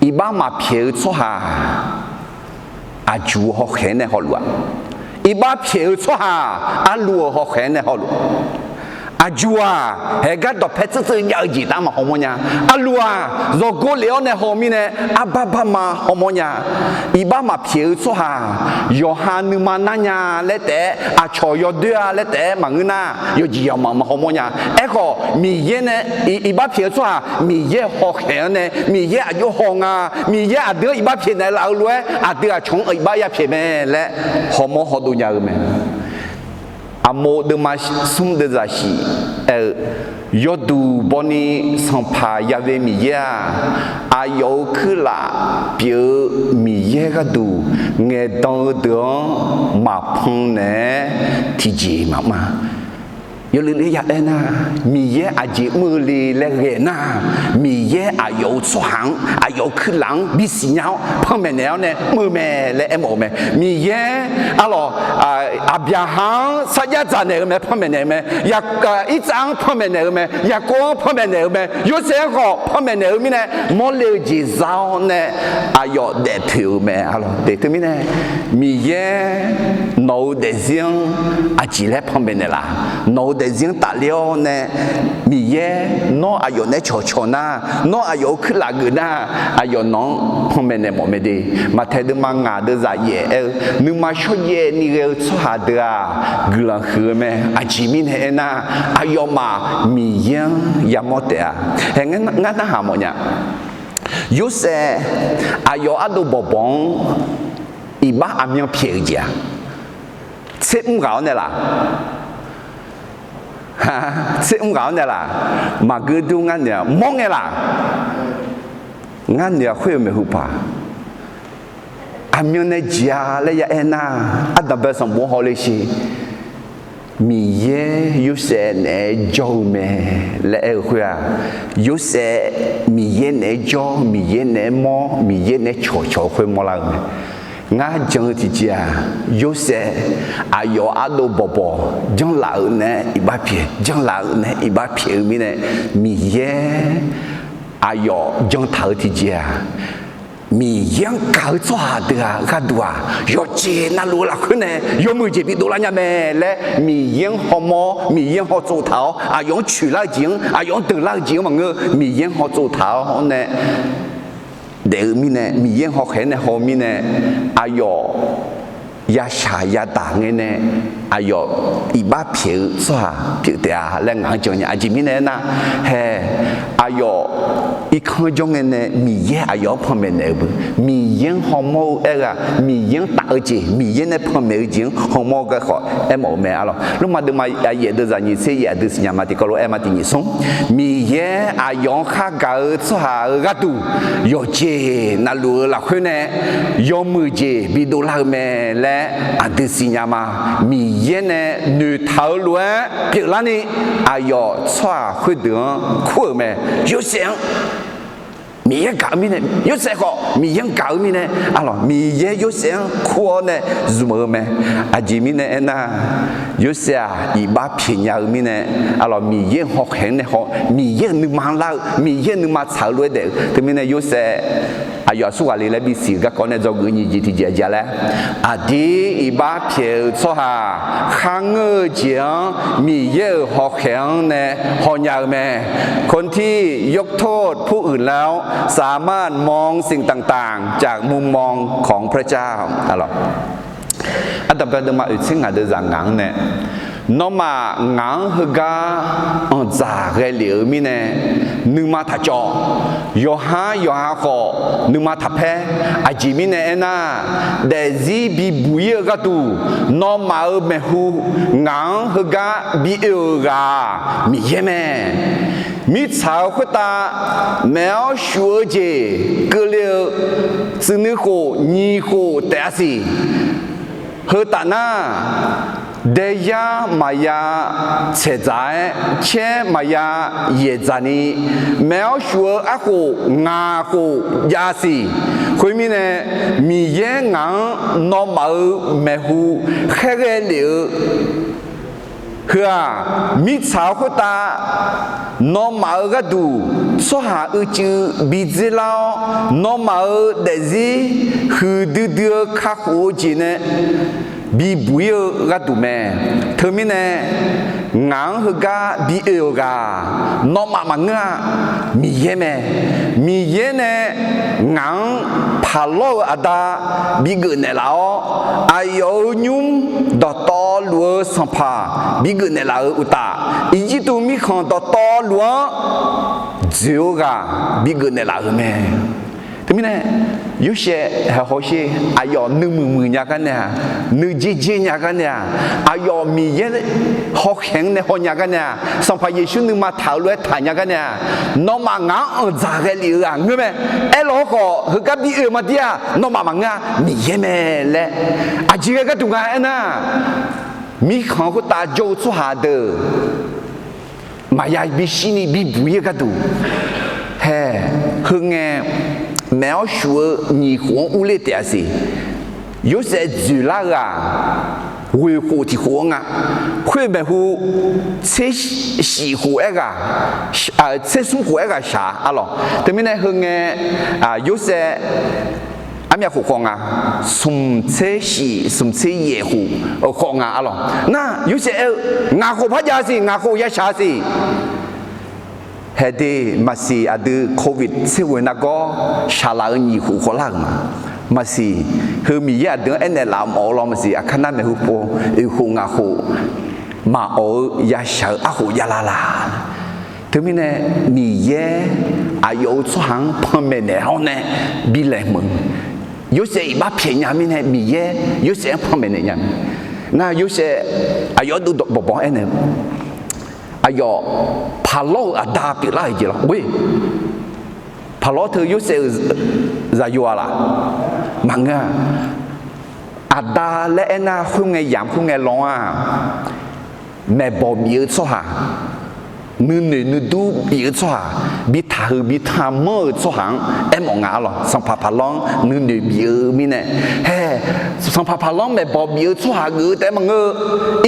Iqbax maqpyaeq-eu tsawrhaq aqjuq-eu hawkhaeq-anr nae hawluf-aq, iqbax pyaeq-eu tsawrhaq arlu-eu hawkhaeq-anr nae hawluf-aq, aqjuq-aq haegar dawqpae tseuvtseuv jav-eu jeq taef-anr maqhaw mawrnya. Arlu-aq yawgor lef-awr nae haw mirnae arbar barma haw mawrnya. Iqbax maqpyaeq-eu tsawrhaq yawqha nuima narnya laer taef-aer, aqcawq yawdoer-a laer taef-aer maqngeur nar, yawjeq yawmaf maqhaw mawrnya. Aerkhawf Miqyaer nae iqbax pyaeq-eu tsawrhaq Miqyaer hawkhaeq-anr nae, Miqyaer aqjox haw nga, Miqyaer aqdui-anr iqbax pyaeqnaeq laf-eu lof-aer aqdui aqcawq-anr iqbax yapyaeq mae laer hawmawr hawdov nya-eu mae. Aqmov deuvma smr deuvzaq shif aer-eu, yawduq bawni Sanqpaq yaghoe Miqyaer-aq, aqyawf-euq kuirlaf pyeuf-eu Miqyaer gharduq ngaeqdan-eu deuq-anr maqpan naeq-aer tiqjeq maqma. Yawluiv ler ya aer nar, Miqyaer aqjeq mr-eu le laer ghae nar, Miqyaer aqyawf-euq tsawrhaq-anr, aqyawf-euq kuirlaf-anr bisiq nya-awr panmaeq naeq-awr nae mr-eu mae laer aermawf-eu mae. Miqyaer arlawq, Aqbyaqhaq-anr sarjax dzaq naeq-eu mae, panmaeq naeq-eu mae. Irtsav-anr panmaeq naeq-eu mae, Yaqkov-anr panmaeq naeq-eu mae, Yorsaev-anr khawf panmaeq naeq-eu mirnae, mawrle-eu jeq za-awr nae aqyawf daefpoeq-euq mae. Arlawq, daeq teumirnae Miqyaer nawq-euq daefzir-anr aqjeq laer panmaeq naeqlaf? Nawq-euq daefzir-anr tafler-awr nae Miqyaer nawr aqyawf naeq-aer cawqcawq nar, nawr aqyawf-euq kuirlaf geuf nar, aqyawf nawq-anr panmaeq naeq mawf mae de. Maqtaeq deuvma ngaq deuvzaq yaef aer-eu, nuima shawrjaev ni ghae-eu tsawrhaq deuq-aq guiqlanq huiq-eu mae. Aqjeq mirnae aernar, aqyawfmaf Miqyaer-anr yamawr taef-a. Hae ngar narhaq mawfnya. Yorsaev aqyawf ardov bawqbawq-anr iqbax aqmyan pyaeq-euq jeq-aq, tsermr ghaq-awr nae laf? Tsermr ghaq-awr nae laf? Maqgeur dur ngar noeq-aq mawr ngae laf? Ngar noeq-aq khoer-eu maeqhu paq, aqmyan nae jeq-a laer ya aer nar, ardanqbae sanqbof-anr hawle sher. Miqyaer Yorsaev naeq-aer jawr-eu mae laer aer-eu khoer-aq, Yorsaev Miqyaer naeq-aer jawr, Miqyaer naeq-aer mawr, Miqyaer naeq-aer cawqcawq-eu khoer mawrlar-eu mae. Ngar jan-eu tiqjeq-aq, Yorsaev aqyawf ardov bawqbawq janrlaf-euq naeq-aer iqbax pyaeq, janrlaf-euq naeq-aer iqbax pyaeq-eu mirnae, Miqyaer aqyawf jantaq-eu tiqjeq-aq, Miqyaer-anr gaq-eu tsawrhaq deuq-aq gharduq-aq, yawqjeq navluf-eu lafkhoer nae yawmuiq jeq bidov lar nya mae laer Miqyaer-anr hawmawr, Miqyaer-anr hawtsov taq-awr, aqyawf-anr coeqlar-eu jeq-anr, aqyawf-anr deuqlar-eu jeq-anr maqngeur, Miqyaer-anr hawtsov taq-awr nae daef-eu mirnae, Miqyaer-anr hawkhaeq-anr nae haw mirnae, aqyawf yashaq yadaq ngae nae aqyawf iqbax pyaeq-eu tsawrhaq pyeuf taef-a laer ngaq-anr jan nya. Aqjeq mirnae aernar, hae, aqyawf irkanr jawr ngae nae Miqyaer aqyawf-anr panmaeq naeq-eu beu, Miqyaer-anr hawmawr-eu aer-eu-aq, Miqyaer-anr taf-eu jeq, Miqyaer nae panmaeq-eu jeq-anr hawmawr-eu garkawv aermawf-eu mae arlawq. Lormav deuvma yaef deuq zaqnyiq tser yaef deuq siqnya ma tiqkawv lof-aer ma tiqnyif smr. Miqyaer aqyawf-anr khargaq-eu tsawrhaq-euq gharduq yawqjeq navluf-eu lafkhoer nae yawmuiq jeq bidov lar-eu mae laer aqdui siqnya ma. Miqyaer nae noeqtaq-eu lof-aer pyeuflarni aqyawf tsawrhaq khoerdeuq-anr kur-euq mae. Yorsaev-anr Miqyaer gaq-eu mirnae, Yorsaev khawf Miqyaer-anr gaq-eu mirnae, arlawq, Miqyaer Yorsaev-anr kur-awr nae zmq-eu mae. Aqjeq mirnae aernar, Yorsaev-aq iqbax pyaeq nya-eu mirnae, arlawq, Miqyaer-euq hawkhaeq-anr nae haw, Miqyaer-euq nuima lar-eu, Miqyaer-euq nuima tsaq-eu lof-aer daef-eu. Teumirnae Yorsaev aqyawf aqsur ghaq le laer bisiq-eu garkawv nae dzawgeuf nyiq jeq tiqjeq aqjeq-a laer, aqdir iqbax pyaeq-eu tsawrhaq kharngeur-eu jeq-anr Miqyaer-euq hawkhaeq-anr nae hawnya-eu mae. คนที่ยกโทษผู้อื่นแล้ว สามารถมองสิ่งต่างๆ จากมุมมองของพระเจ้า Ardanqbae deuvma oeq tser ngaq deuq zaq ngaq-anr nae, nawmaf ngaq-anr heugar anqdzaq ghae lef-eu mirnae, nuima taqcawv. Yawqhar yawqha khawf nuima taqpaer. Aqjeq mirnae aernar, daefzir bibuq-ir-eu gharduq nawmaf-euq maeqhu ngaq-anr heugar bi oe-euq ghaq-aq, Miqyaer mae. Mirtsaq-euq khoertav maeq-awr shuf-eu jeq keuvle-eu tsuif nuikhof nyiq khof taef-a siq. Heu taf nar, daeyar maqya tsaeqdzaq-aer, caer maqya yaeqdzaq ni, maeq-awr shuf-eu arkhof ngaq khof jav siq. Khoermirnae, Miqyaer ngaq-anr nawmaf-euq maeqhu khaerghae lef-eu heu-aq, mirtsaq-euq khoertav nawmaf-euq gharduq tsawrhaq uicuiv bi dzer lar-awr, nawmaf-euq daefzir huiqdui dui-eu kakhof-eu jeq nae bibuq-ir-eu gharduq mae. Teumirnae, ngaq-anr heugar bi oe-euq ghaq-aq, nawmaf maqngeur-a, Miqyaer mae. Miqyaer nae ngaq-anr paqlawr-eu aqda bigeuf naeqlaf-awr, aqyawf-euq nymr dawqtawvluf-eu sanqpaq bigeuf naeqlaf-euq uqtaf, Irjirtuv mirkhanq dawqtawvluf-anr dzoeq-eu ghaq bigeuf naeqlaf-euq mae. Teumirnae, Yorsaev haeq hawsher, aqyawf nuimuiq muiq nya gar nae-aq, nuijer jer nya gar nae-aq, aqyawf Miqyaer hawkhaeq-anr nae haw nya gar nae-aq, Sanqpaq Yeqsur nuima taq-euq lof-aer taq nya gar nae-aq, nawmaf ngaq-anr anqdzaq ghae lef-eu ghaq ngeur mae. Aerlawq-awr khawf, heugar bi oe-eu maqdir-aq, nawmaf maqngeur-a, Miqyaer mae laer. Aqjeq ghae gharduq nga aernar, mirkhanq khoertav jawr-eu tsawrhaq deuq maqya bishir ni bibuq-ir-eu gharduq, hae, heu ngae, maeq-awr shuf-eu nyiq khof-anr urler taef-a siq. Yorsaev dzoeqlar-eu-aq, ghoeq khof tiq khof-anr nga. Khoer maeqhu tser shif khof aer ghaq, tser smr khof aer ghaq shaq-a arlawq. Teumirnae heu ngae, Yorsaev armyav khof khawf nga, smq tser shif smq tser yaef khof-eu khawf nga arlawq. Nar Yorsaev aer-eu, ngaq khof par jav siq, ngaq khof ya shaq siq. Haeq de, maqsiq aqdui Covid tser ghoe nargawr shaqlaf-eu nyiq khof khawvlar-euq ma. Maqsiq, heu Miqyaer aqdui-anr aernaeq laf mawf-eu law maqsiq, aqkar nar maeqhu pov oeq khof ngaq khof maqawf-eu ya shaq-eu arkhof javlar la. Teumirnae, Miqyaer aqyawf-euq tsawrhaq-anr panmaeq naeq-awr nae bi laeqhmq-eu, Yorsaev iqbax pyaeq nya mirnae Miqyaer Yorsaev-anr panmaeq naeq nya-eu. Nar Yorsaev aqyawf dov bawqbawq aernaeq-eu, aqyawf paqlawr-euq aqda pyeuflar-euq jeq lawr. Paqlawr teu Yorsaev-euq zaqyo-a laf? Maqngeur-a. Aqda laer aernar khoerngae yamq khoerngae law-a. Maeqbawq bif-eu tsawrhaq, nuinoeq nuidur bif-eu tsawrhaq, bi taqhuiq bi taqmanr-euq tsawrhaq-anr aermawf nga arlawq. Sanqpaq paqlawr-anr nuinoeq bif-eu mirnae, hae, sanqpaq paqlawr-anr maeqbawq bif-eu tsawrhaq geuf-eu taef-aer maqngeur-eu,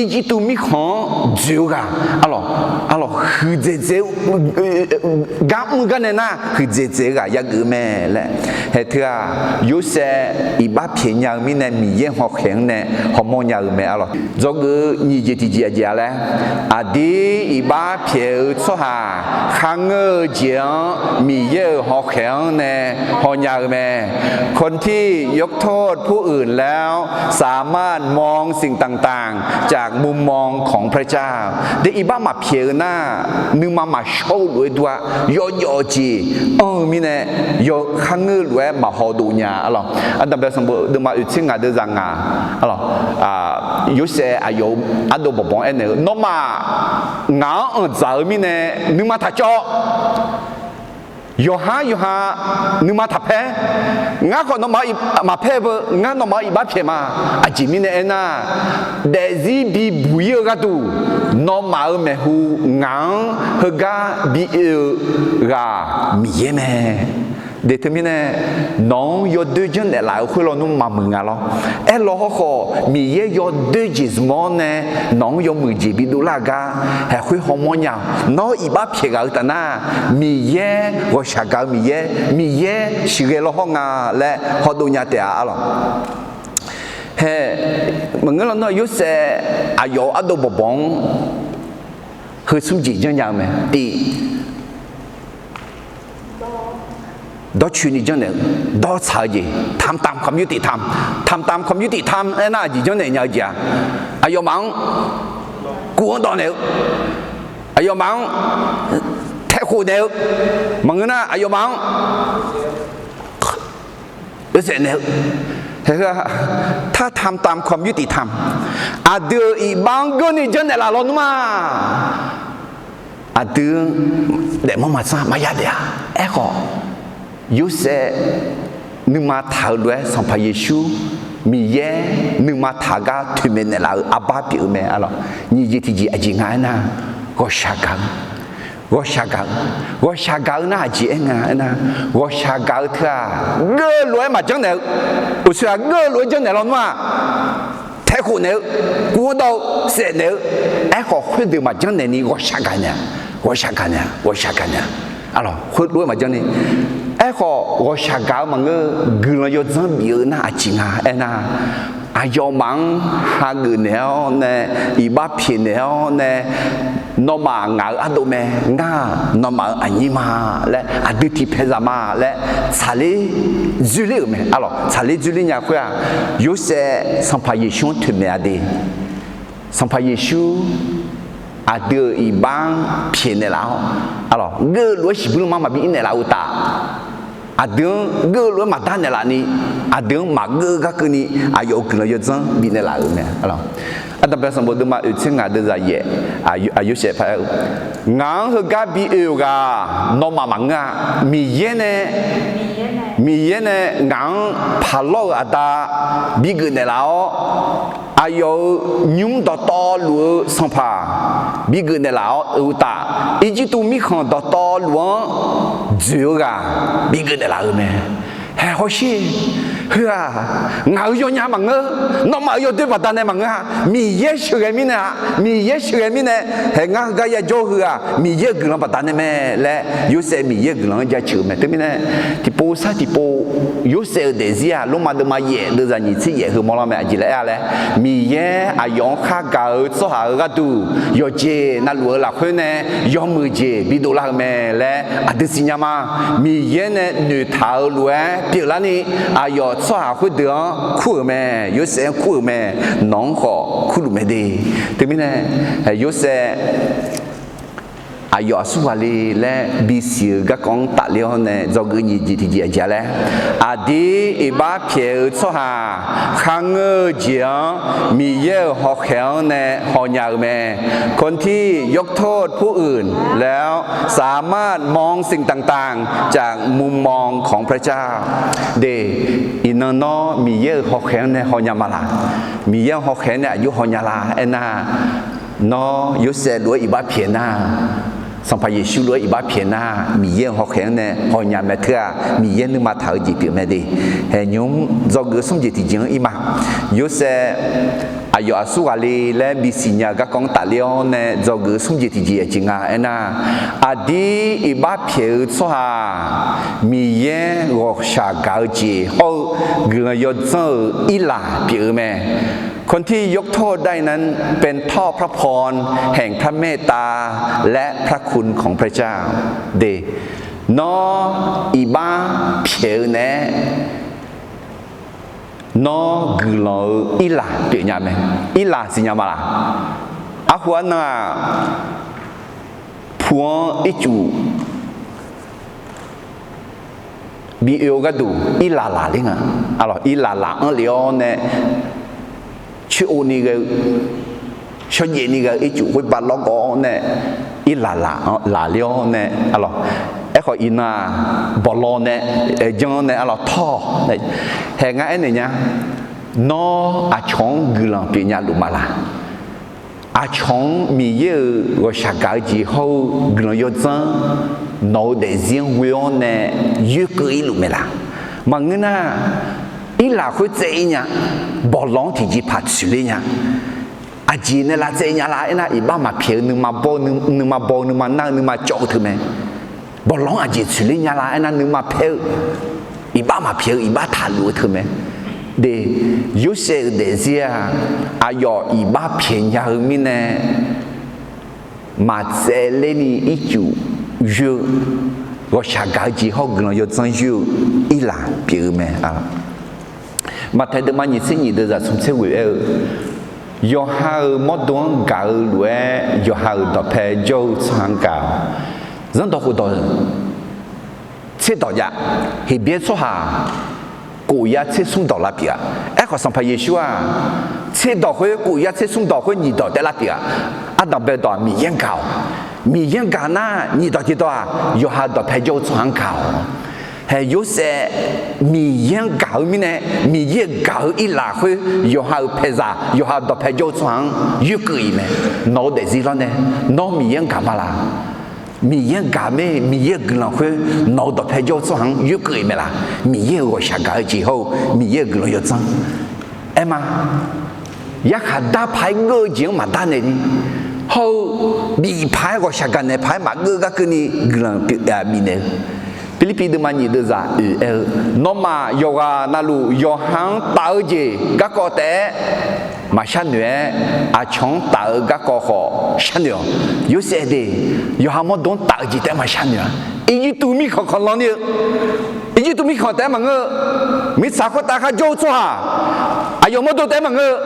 Irjirtuv mirkhanq-anr dzoeq-eu ghaq arlawq, arlawq huiqdzaeq dzaeq-eu gar mr gar nae nar huiqdzaeq dzaeq-eu ghaq yageuf-eu mae laer. Hae teu-aq, Yorsaev iqbax pyaeq nya-eu mirnae Miqyaer hawkhaeq-anr nae hawmawr nya-eu mae arlawq. Dzawgeuf-eu nyiq jeq tiqjeq aqjeq-a laer, aqdir iqbax pyaeq-eu tsawrhaq kharngeur-eu jeq jeq-anr Miqyaer-euq hawkhaeq-anr nae hawnya-eu mae. คนที่ยกโทษผู้อื่นแล้วสามารถมองสิ่งต่างๆ จากมุมมองของพระเจ้า De iqbax maqpyaeq-eu nar, nuima maqshawr-eu lof-aer dur-a, yawjawf jeq anr-eu mirnae, yawkhav ngeur-eu lof-aer maqhaw dov nya-a lawq. Ardanqbae sanqbof deuvma oeqtser ngaq deuvzaq ngaq, Yorsaev aqyawf-euq ardov bawqbawq-anr aernaeq-eu, nawmaf ngaq-anr anqdzaq-eu mirnae nuima taq cawv. Yawqhar yawqha nuima taqpaer. Ngar khawf nawmaf-anr maqpaer-eu beu, ngar nawmaf-anr iqbax pyaeq ma. Aqjeq mirnae aernar, daefzir bibuq ir-eu gharduq, nawmaf-euq maeqhu ngaq-anr heugar bi oe-eu ghaq Miqyaer mae. De teumirnae, nawq-anr yawdoer janrnaeq laf-euq khoer lawnmr maqmuiq nga lawr. Aerlaw hawrkhawf, Miqyaer yawdoer jeq zmq-awr nae nawq-anr yawmuiq jeq bidov lar-eu gar haeqkhoer hawmawr nya-awq. Nawr iqbax pyaeq ghaq-eu taf nar, Miqyaer ghawqshaq gaq-eu Miqyaer, Miqyaer sheuqghae lawr hawr nga laer hawdov nya taef-a lawq. Hae, maqngeur lawnmr-aq, Yorsaev aqyawf-euq ardov bawqbawq-anr heu smr jeq janrnya-eu mae. Tiq, dawrcoeni janrnaeq-eu, dawrtsaq-eu jeq, ทำตามความยุติธรรม ทำตามความยุติธรรม aernar aqjeq janrnaeq nya-eu jeq-aq, aqyawfmaf-anr kuv-anr dawv naeq-eu, aqyawfmaf-anr taekhof naeq-eu, maqngeur nar aqyawfmaf-anr oesaef naeq-eu, ถ้าทำตามความยุติธรรม aqdui-euq iqbax-anr geurni janrnaeq laf lawnmr-aq, aqdui-anr daefmawr maqtsanr maqya daef-a. Aerkhawf, Yorsaev nuima taq-eu lof-aer Sanqpaq Yeqsur Miqyaer nuima taq-eu gar toeqmaeq naeqlaf-eu arbar pyeuf-eu mae. Nyiq jeq tiqjeq aqjeq nga aernar, ghawqshaq gaq-eu, ghawqshaq gaq-eu, ghawqshaq gaq-eu nar aqjeq aer nga aernar, ghawqshaq gaq-eu teu-aq, geur-eu lof-aer maqjanr naeq-eu, uqshoe-aq geur-eu lof-aer janrnaeq lawnmr-aq, taekhof naeq-eu, kuv-anr dawv-eu, saef naeq-eu, aerkhawf khoerdeuq maqjanr naeq ni ghawqshaq gaq naeq-a, ghawqshaq gaq naeq-a, ghawqshaq gaq naeq-a. Arlawq, khoerlof-aer maqjanr ni, aerkhawf ghawqshaq gaq-eu maqngeur, guiqlanq yawdzanr bif-eu nar aqjeq nga aernar, aqyawfmaf-anr hageuf naeq-awr nae, iqbax pyaeq naeq-awr nae, nawmaf ngaq-euq ardov mae, ngar-aq nawmaf-euq aqnyir ma laer, aqdui tiqpaeq zaq ma laer tsaqler dzoerler-euq mae. Arlawq, tsaqler dzoerler nya khoer-aq, Yorsaev Sanqpaq Yeqsur-anr toeqmaeq-a de. Sanqpaq Yeqsur aqdui-euq iqbax-anr pyaeq naeqlaf-awr, arlawq, geur-eu lof-aer shiqbuir lanma maqbi ir naeqlaf-eu uqtaf, aqdui-anr geur-eu lof-aer maqdar naeqlaf ni, aqdui-anr maqgeur-eu gar keuvni, aqyawf-euq guiqlanq yawdzanr bifnaeq laf-euq mae. Arlawq, Ardanqbae sanqbof deuvma oeqtser ngaq deuvzaq yaef, Yorsaev par-eu, ngaq-anr heugar bi oe-euq ghaq nawmaf maqngeur-a. Miqyaer nae, Miqyaer nae ngaq-anr paqlawr-euq Aqda bigeuf naeqlaf-awr, aqyawf-euq nymr dawqtawvluf-eu sanqpaq bigeuf naeqlaf-awr-eu uqtaf, Irjirtuv mirkhanq dawqtawvluf-anr dzoeq-eu ghaq bigeuf naeqlaf-euq mae. Hae hawsher, heu-aq, ngaq-euq yawnya maqngeur, nawmaf-euq yawdoer baqdanae maqngeur-a. Miqyaer sheuqghae mirnae-a, Miqyaer sheuqghae mirnae, hae ngar heugar yajawr-eu heu-aq, Miqyaer-euq guiqlanq baqdanae mae laer Yorsaev Miqyaer-euq guiqlanq-anr jaceuq-eu mae. Teumirnae, tiqpov sar tiqpov, Yorsaev-euq daefzir-aq, Lormav deuvma yaef deuvzaq nyiq tser yaef heu mawrlar mae. Aqjeq laer aer-a laer, Miqyaer aqyawf-anr khargaq-eu tsawrhaq-euq gharduq yawqjeq navluf-eu lafkhoer nae yawmuiq jeq bidov lar-eu mae laer aqdui siqnya ma. Miqyaer nae noeqtaq-euq lof-aer pyeuflarni, aqyawf tsawrhaq khoerdeuq-anr kur-euq mae. Yorsaev-anr kur-euq mae. Nawq-anr khawf kurluf mae de. Teumirnae, Yorsaev aqyawf aqsur ghaq le laer bisiq-eu garkawv-anr tafler-awr nae dzawgeuf nyiq jeq tiqjeq aqjeq-a laer, aqdir iqbax pyaeq-eu tsawrhaq kharngeur-eu jeq-anr Miqyaer-euq hawkhaeq-anr nae hawnya-eu mae. คนที่ยกโทษผู้อื่นแล้วสามารถมองสิ่งต่างๆ จากมุมมองของพระเจ้า De, iqnan nawr Miqyaer-euq hawkhaeq-anr nae hawnya ma laq? Miqyaer-euq hawkhaeq-anr nae aqjox hawnya la aernar, nawr Yorsaev lof-aer iqbax pyaeq nar, Sanqpaq Yeqsur lof-aer iqbax pyaeq nar, Miqyaer-euq hawkhaeq-anr nae hawnya mae teu-aq, Miqyaer nuima taq-eu jeq pyeuf mae de. Hae nymr dzawgeuf smr jeq tiqjeq-anr ir ma. Yorsaev aqyawf aqsur ghaq le laer bisiq nya-eu garkawv-anr tafler-awr nae dzawgeuf smr jeq tiqjeq aqjeq nga aernar, aqdir iqbax pyaeq-eu tsawrhaq Miqyaer ghawqshaq gaq-eu jeq hawr-eu guiqlanq yawdzanr-euq irlaq pyeuf-eu mae. คนที่ยกโทษได้นั้นเป็นท่อพระพรแห่งพระเมตตาและพระคุณของพระเจ้า De, Nawr iqbax pyaeq-eu naeq-aer, nawr guiqlanq-eu irlaq pyeufnya mae. Irlaq siqnya ma laq? Arhu arnan-aq, pu-anr ircuf bi oe-eu gharduq irlaq laqler nga. Arlawq, irlaq laq-anr lef-awr nae, coer-o ni ghae-eu, shawrjaev ni ghae-eu ircuf khoer bavlawr gawv-awr nae, irlaq laq-anr laqler-awr nae, arlawq, aerkhawf iqnan-aq, bawqlaw nae, aerjanr nae, arlawq, tawr-awq. Haeq ngar aernaeq nya, nawr aqcawq-anr guiqlanq pyeufnya luf ma laq? Aqcawq-anr Miqyaer-euq ghawqshaq gaq-eu jeq hawr-eu guiqlanq yawdzanr nawq-eu daefzir-anr ghoe-awr nae yoerkeuv-ir luf mae laq? Maqngeur nar, irlaq khoer tsaev-ir nya, bawqlaw-anr tiqjeqpaq tsoeqler nya. Aqjeq nae lavtsaev nya lar aernar, iqbax maqpyaeq-eu nuima baw-eu, nuima baw-eu, nuima nar-eu, nuima cawv-eu teu mae. Bawqlaw-anr aqjeq tsoeqler nya lar aernar, nuima paer-eu, iqbax maqpyaeq-eu, iqbax taqluf-eu teu mae. De, Yorsaev-euq daefzir-aq, aqyawf iqbax pyaeq nya-eu mirnae, maqtsaevler ni ircuf yoer-eu, ghawqshaq gaq-eu jeq hawr-eu guiqlanq yawdzanr yoer-eu irlaq pyeuf-eu mae. Maqtaeq deuvma nyiq tser nyiq deuq zaq smr tser ghoeq aer-eu, yawqha-euq mawrdo-anr gaq-eu lof-aer yawqha-euq dawqpae jawr-eu tsawrhaq-anr gaq-awq. Zanrdawq khofdawq tserdawq jav, Heqbyaer tsawrhaq khof yar tser smr dawq lar pyeuf-a. Aerkhawf Sanqpaq Yeqsur-aq, tserdawq khoer khof yar tser smr dawq khoer nyiq dawq taef lar pyeuf-a. Ardanq bae dawq-aq Miqyaer-anr gaq-awq. Miqyaer-anr gaq nar nyiq dawq tiqdawq-aq yawqha dawqpae jawr-eu tsawrhaq-anr gaq-awq. Haeq Yorsaev Miqyaer-anr gaq-eu mirnae, Miqyaer-euq gaq-eu irlaq khoer yawqha-euq paeqzaq, yawqha dawqpae jawr-eu tsawrhaq-anr yoerkeuv-iq mae. Nawq-eu daefzir lawr nae, nawr Miqyaer-anr gaq ma laq? Miqyaer-anr gaq mae, Miqyaer-euq guiqlanq khoer nawq-eu dawqpae jawr-eu tsawrhaq-anr yoerkeuv-iq mae laq? Miqyaer-euq ghawqshaq gaq-eu jeq hawr-eu Miqyaer-euq guiqlanq yawdzanr. Aer ma, yarkhaq dar paq-aer geur-eu jeq-anr maqdar naeq ni, hawr-eu bif paq-aer ghawqshaq gaq naeq paq-aer maqgeur gar keuvni guiqlanq pyeuf bifnaeq-eu. Pirlirpiv deuvma nyiq deuq zaq oeq aer-eu, nawmaf yawqghaq navluf yawqha-anr taf-eu jeq garkawv taef-aer maqshar noeq-aer, aqcawq-anr taf-eu garkawv khawf sharnoeq-awq. Yorsaev de, yawqha mawrdo-anr taf-eu jeq taef-aer maqshar noeq-a. Irjirtuv mirkhanq khanqlan ni-eu, Irjirtuv mirkhanq taef-aer maqngeur-eu, mirtsaq khoertav kharjawr-eu tsawrhaq, aqyawf mawrdo taef-aer maqngeur-eu,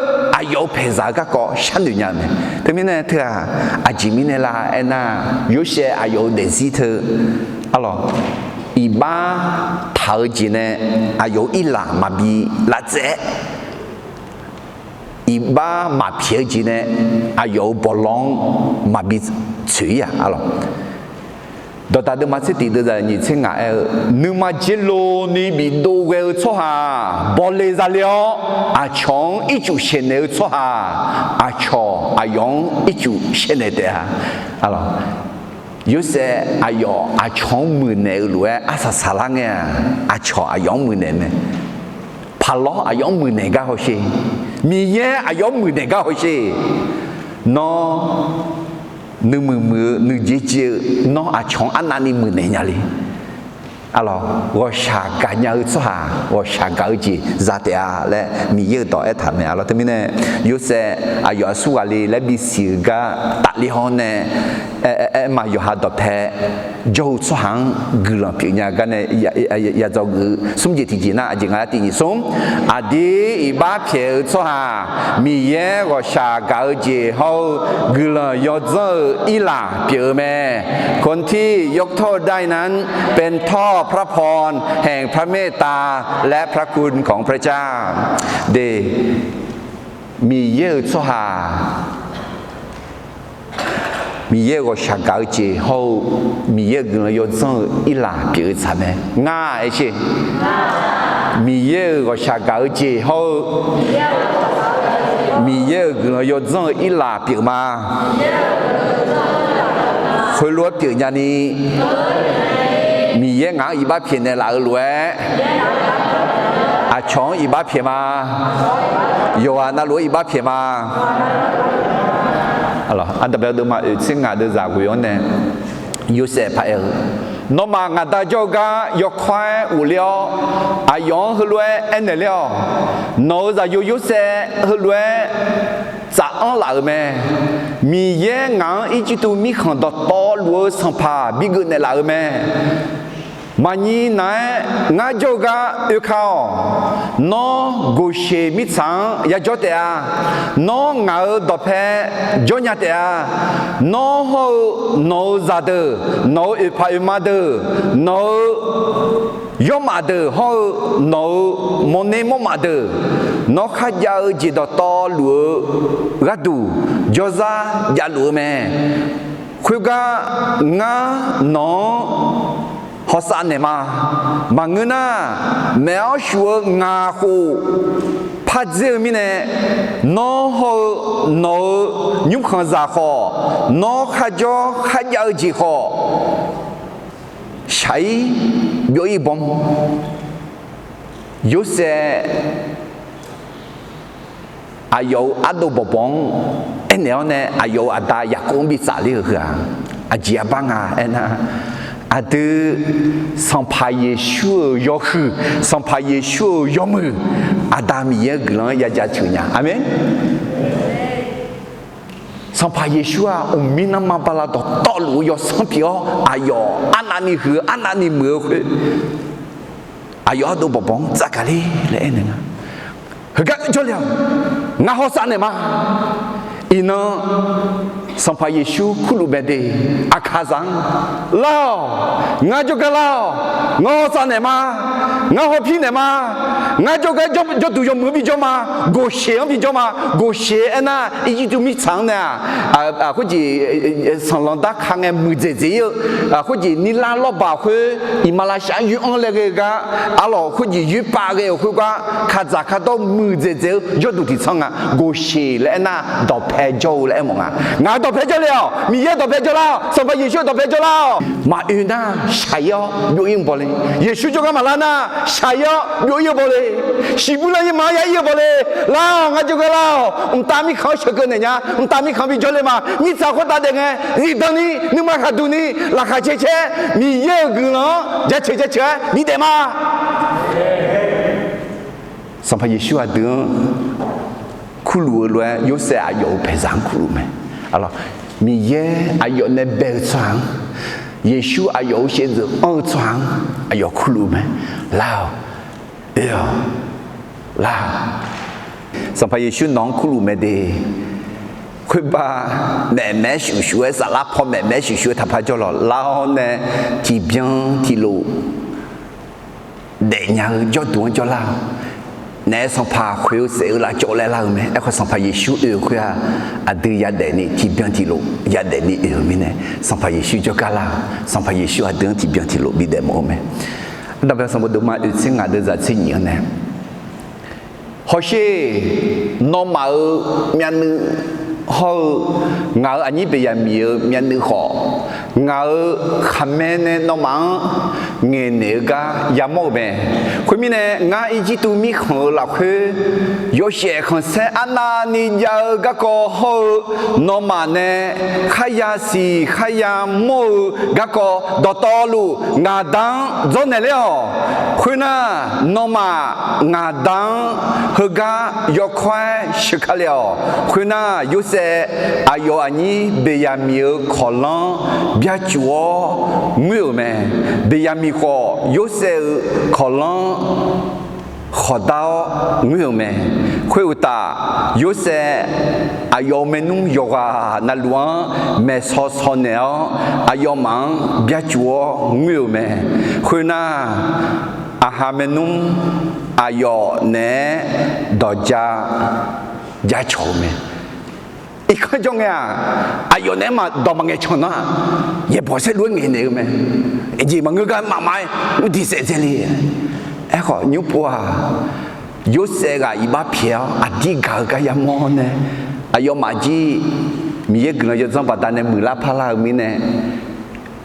aqyawf-euq paeqzaq-eu garkawv sharnoeq nya-eu mae. Teumirnae teu-aq, aqjeq mirnae lar aernar, Yorsaev aqyawf-euq daefzir teu, arlawq, iqbax taq-eu jeq nae aqyawf-euq irlaq maqbi lavtsaev-aer, iqbax maqpyaeq-eu jeq nae aqyawf-euq bawqlaw-anr maqbi tsoeq-ir-aq, arlawq. Dawqdaq deuvma tser tiq deuq zaq nyiq tser ngaq aer-eu, nuima jir lov ni bidov ghae-eu tsawrhaq bawle zale-awr, aqcawq-anr ircuf shaeqnaeq-eu tsawrhaq, aqcawq aqyawf-anr ircuf shaeqnaeq taef-a. Arlawq, Yorsaev aqyawf aqcawq-anr muiqnaeq-eu lof-aer arsaq saqlar ngae-aq, aqcawq aqyawf-anr muiqnaeq mae. Paqlawr aqyawf-anr muiqnaeq gar hawsher. Miqyaer aqyawf-anr muiqnaeq gar hawsher. Nawr nuimuiq muiq-eu, nuijeq jeq-eu, nawr aqcawq-anr arnavni muiqnaeq nya le. Arlawq, ghawqshaq gaqnya-eu tsawrhaq ghawqshaq gaq-eu jeq za taef-a laer Miqyaer-euq dawq aertaq mae. Arlawq, teumirnae Yorsaev aqyawf aqsur ghaq le laer bisiq-eu gar tafler hawr nae, aer, aer, aer ma yawqha dawqpae jawr-eu tsawrhaq-anr guiqlanq pyeufnya gar nae ya, ya, ya, yadzawgeuf-eu smr jeq tiqjeq nar, aqjeq nga lar tiq nyiq smr. Aqdir iqbax pyaeq-eu tsawrhaq, Miqyaer ghawqshaq gaq-eu jeq hawr-eu guiqlanq yawdzanr-eu irlaq pyeuf-eu mae. คนที่ยกโทษได้นั้นเป็นเพราะพระพรแห่งพระเมตตาและพระคุณของพระเจ้า De, Miqyaer-euq tsawrhaq, Miqyaer-euq ghawqshaq gaq-eu jeq hawr-eu Miqyaer-euq guiqlanq yawdzanr-eu irlaq pyeuf-eu tsaq mae. Ngar aer sher. Miqyaer-euq ghawqshaq gaq-eu jeq hawr-eu Miqyaer-euq guiqlanq yawdzanr-eu irlaq pyeuf ma. Khoerlof-aer pyeufnya ni, Miqyaer ngaq-anr iqbax pyaeqnaeq laf-eu lof-aer, aqcawq-anr iqbax pyaeq ma. Yawqghaq navluf-anr iqbax pyaeq ma. Aqdaq bae deuvma oeq tser ngaq deuq zaq ghoeq-awr nae, Yorsaev paq-aer-eu, nawmaf ngaq Da jawr-eu gar yawkawr-aer ghofler-awr, aqyawf-anr heulof-aer aernaeq ler-awq. Nawq-euq zaqyo Yorsaev heulof-aer tsaf-anr laf-euq mae. Miqyaer ngaq-anr Irjirtuv mirkhanq dawqtawvluf-eu sanqpaq bigeuf naeqlaf-euq mae. Maqnyi naq-aer ngar jawr-eu gar oeka-awq. Nawr, goqsheq mirtsaq-anr yajawr taef-a. Nawr, ngaq-euq dawqpae jawrnya taef-a. Nawr hawr-eu nawq-euq zaqdeuq, nawq-euq oeqpaq oeqma deuq, nawq-euq yawrmaf deuq hawr-eu nawq-euq mawrner mawrmaf deuq, nawr kharjav-eu jeq dawqtawvluf-eu gharduq jawrzar javluf-eu mae. Khoergar ngar nawq-anr hawsav naeqma. Maqngeur nar, maef-awr shuf-eu ngaq khof pardzer-eu mirnae, nawr hawr-eu nawq-euq nymrkhanqzaq khawf, nawr kharjawr kharjav-eu jeq khawf, shaq-ir byov-ir bawr. Yorsaev aqyawf-euq ardov bawqbawq-anr aernaeq-awr nae, aqyawf-euq aqda Yaqkov-anr bitsaf ler-euq heu-aq, aqjeq arbar nga aernar, aqdui Sanqpaq Yeqsur-euq yawhuiq, Sanqpaq Yeqsur-euq yawmuiq, Aqda Miqyaer-euq guiqlanq-anr ya jaceuq nya. Aqmeq. Sanqpaq Yeqsur-aq, mqmir nanrma bala dawqtawvluf-eu yawsanr pyeuf-awr, aqyawf arnavni huiq-eu arnavni muiq-eu khoer, aqyawf ardov bawqbawq-anr tsafgaq ler laer aernaeq nga. Heugar jawrle-awq. Ngar hawsav naeqma. Iqnan Sanqpaq Yeqsur kurluf mae de. Aqkaqzaq-anr, Lar-awq, ngar jawrgar lar-awq. Ngar hawsav naeqma. Ngar hawpir naeqma. Ngar jawrgar jawrduq yawmuiq-anr bijawr ma. Goqsheq-anr bijawr ma. Goqsheq aernar, Irjirtuv mirtsaq-anr nae-aq, khoerjeq sanqlanq darka ngae muiqdzaeq dzaeq-ir-eu, khoerjeq nirlar lawrbaq khoer iqmalavshav-anr yoer-anr laer ghae-eu gar, arlawq khoerjeq yoerpav ghae-euq khoergar, kaqdzaq kaqdawr muiqdzaeq dzaeq-eu yawduq tiqtsanr nga. Goqsheq laer aernar, dawqpae jawr-eu laer aermawf nga. Ngaq-euq dawqpae jawrle-awq. Miqyaer-euq dawqpae jawrlar-awq. Sanqpaq Yeqsur-euq dawqpae jawrlar-awq. Maqoe nar shaq-ir-awr byov-ir-eu bawle. Yeqsur jawrgar maqlar nar shaq-ir-awr byov-ir-eu bawle. Shiqbuir lanr-ir ma-anr ya-ir-eu bawle. Lar-awq, ngar jawrgar lar-awq. Mqtav mirkhanq-anr sheuqkeuv naeq nya. Mqtav mirkhanq bijawr le ma. Mirtsaq khoertav daef ngae, zifdan ni, nuima khaqduq ni, laqkhaq cae cae, Miqyaer-euq guiqlanq-anr jaceuq jaceuq-aer bidaef ma. Sanqpaq Yeqsur aqdui-anr kurluf-eu lof-aer, Yorsaev aqyawf-euq paeqzaq-anr kurluf mae. Miqyaer aqyawf nae bae-eu tsawrhaq-anr, Yeqsur aqyawf-euq shaevdzeuf anr-eu tsawrhaq-anr aqyawf kurluf mae. Lar-awq, oe-awq, lar-awq. Sanqpaq Yeqsur nawq-anr kurluf mae de. Khoerbar maeqmaeq-aer shuf shuf-aer, saflar paw maeqmaeq-aer shuf shuf-aer taqpar jawr lawq. Lar-awr nae tiqbyan tiqlof daefnya-eu jawrduq-anr jawrlar-awq. Naef Sanqpaq khoeq-eu saef-eu lavcawv laer lar-eu mae. Aerkhawf Sanqpaq Yeqsur oe-eu khoer-aq, aqdui yadaef ni tiqbyan tiqlof yadaef ni oe-euq mirnae, Sanqpaq Yeqsur jawrgar lar-awq. Sanqpaq Yeqsur aqdui-anr tiqbyan tiqlof bidaef mawf-eu mae. Ardanqbae sanqbof deuqma oeqtser ngaq deuq zaq tser nyiq-anr nae, hawsher, nawmaf-euq myavnuiv hawr-eu ngaq-euq aqnyir Beqyaqmiq-euq myavnuiv khawf, ngaq-euq khaqmae nae nawmaf-anr ngaeqnaeq-eu gar yamawr-eu mae. Khoermirnae, ngar Irjirtuv mirkhanq-euq lafkhoer yawshaef khanqsaer arnavni jav-eu garkawv hawr-eu, nawmaf nae kharya siq kharya mawr-eu garkawv dawqtawvluf ngaqda-anr dzawrnaeq ler-awq. Khoernar, nawmaf ngaqda-anr heugar yawkawr-aer sheuka le-awq. Khoernar, Yorsaev aqyawf aqnyir Beqyaqmiq-euq kawqlanr byacuf-awr ngoer-euq mae. Beqyaqmiq khawf, Yorsaev-euq kawqlanr khawqdar-awr ngoer-euq mae. Khoeruqtaf, Yorsaev aqyawf-euq maernmr yawqghaq navluf-anr maeqsaw saw naeq-awr, aqyawfmaf-anr byacuf-awr ngoer-euq mae. Khoernar, aqha maernmr aqyawf naeq-aer dawqja jacawq-eu mae. Irkanr jawr ngae-aq, aqyawf naeq-aer maq dawq maqngaeq can nar, yaeqbawq saerlu-aer ngaeqnaeq-eu mae. Aqjeq maqngeur gar maqma-aer mr diq saef dzae le. Aerkhawf, nymr pov-aq, Yorsaev ghaq iqbax pyaeq-awr aqdir gaq-eu gar yamawr-awr nae, aqyawfmaf jir Miqyaer guiqlanq yawdzanr baqdanae muiqlar parlar-eu mirnae,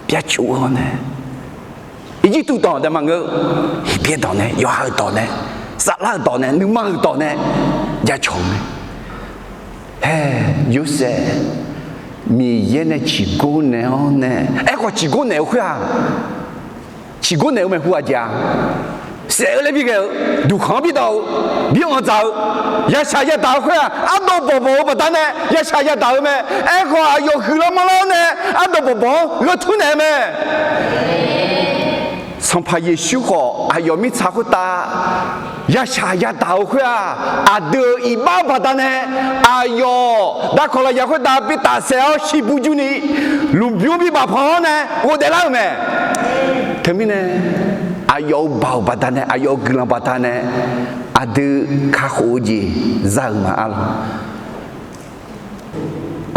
byacuf-awr nae, Irjirtuv dawq dae maqngeur, Heqbyaer dawq nae, yawqha-euq dawq nae, saflar-euq dawq nae, nuima-euq dawq nae jacawq-eu mae. Haer, Yorsaev Miqyaer nae ciqgor naeq-awr nae, aerkhawf ciqgor naeq-eu khoer-aq, ciqgor naeq-eu maeqhu aqjeq-a, saef-eu laer bi ghae-eu, duqkhanq-anr bi dawv-eu, bi anqdzaq-eu, yashaq yadaq-eu khoer-aq, ardov bawqbawq-eu baqdanae yashaq yadaq-eu mae. Aerkhawf, aqyawf huiqlar manrlar-awr nae ardov bawqbawq-anr gheu tur naeq-eu mae. Sanqpaq Yeqsur khawf aqyawf mirtsaq khoertav yashaq yadaq-euq khoer-aq, aqdui-euq iqbax baqdanae aqyawf darkawq lafyaq khoertav bi tafsaef-awr shiqbuq jurni, lmqbymr bi bafpanq-awr nae ghofdaef lar-euq mae. Teumirnae aqyawf-euq baoq baqdanae, aqyawf-euq guiqlanq baqdanae aqdui kakhof-eu jeq za-euq ma arlawq.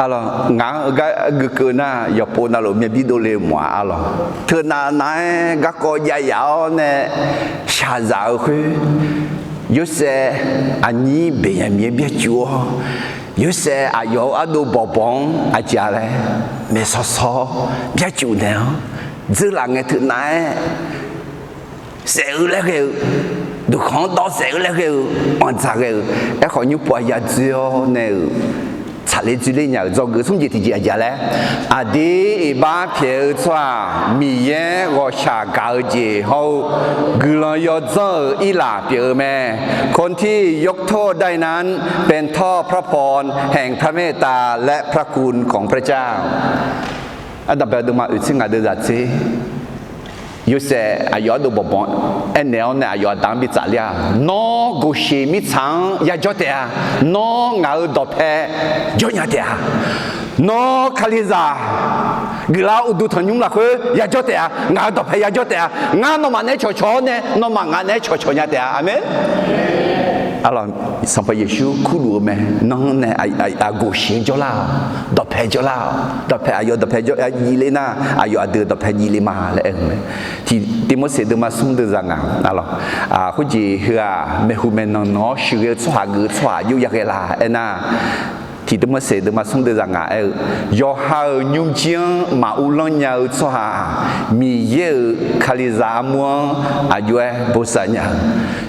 Arlawq, ngaq-anr gar geukeuv nar, yawqpov navluf myav bir dovle mawf-a arlawq. Teunav nav-aer garkawv jav yaf-awr nae shaqzaq-eu khoer, Yorsaev aqnyir Beqnyaqmiq-aer byarcuf-awr, Yorsaev aqyawf-euq ardov bawqbawq-anr aqjeq-a laer maeqsawq sawq-awr byarcuf naeq-awr dzeurlaf ngae teunav-aer saef-eu laer ghae-eu, duqkhanq-anr dawv saef-eu laer ghae-eu, anqdzaq ghae-eu, aerkhawf nymr pov-a yadzoer-awr nae-euq tsaqler dzoerler nya-euq dzawgeuf smr jeq tiqjeq aqjeq-a laer, aqdir iqbax pyaeq-eu tsawrhaq Miqyaer ghawqshaq gaq-eu jeq hawr-eu guiqlanq yawdzanr-euq irlaf pyeuf-eu mae. คนที่ยกโทษได้นั้นเป็นเพราะพระพรแห่งพระเมตตาและพระคุณของพระเจ้า Ardanqbae-eu deuvma oeqtser ngaq deuq zaq tser. Yorsaev aqyawf ardov bawqbawq aernaeq-awr nae aqyawf aqda-anr bi tsafler-a, Nawr Goqsheq mirtsaq-anr yajawr taef-a. Nawr ngaq-euq dawqpae jawrnya taef-a. Nawr Kalizaq guiqlanq uqduq tanqnymr lafkhoer yajawr taef-a. Ngaq-euq dawqpae yajawr taef-a. Ngar nawmaf naeq-aer cawqcawq-awr nae, nawmaf ngaq naeq-aer cawqcawq nya taef-a. Aqmeq. Arlawq, Sanqpaq Yeqsur kurluf-eu mae. Nanr nae Goqsheq-anr jawrlar-awq, dawqpae jawrlar-awq. Dawqpae, aqyawf dawqpae jawr-a jivler nar, aqyawf aqdui dawqpae jivle ma laer aer-eu mae. Tiq Tivmorseq deuvma smr deuq zaq ngaq arlawq. Khoerjeq heu-aq maeqhu maeqnan nan-awr sheuqghae-eu tsawrhaq geuf-eu tsawrhaq jov yaghae la aernar, Tiq Tivmorseq deuvma smr deuq zaq ngaq aer-eu, yawqha-euq nymrjir-anr maq uvlanr nya-eu tsawrhaq-aq, Miqyaer-euq Kalizaq armur-anr aqjox-aer bosav nya-eu.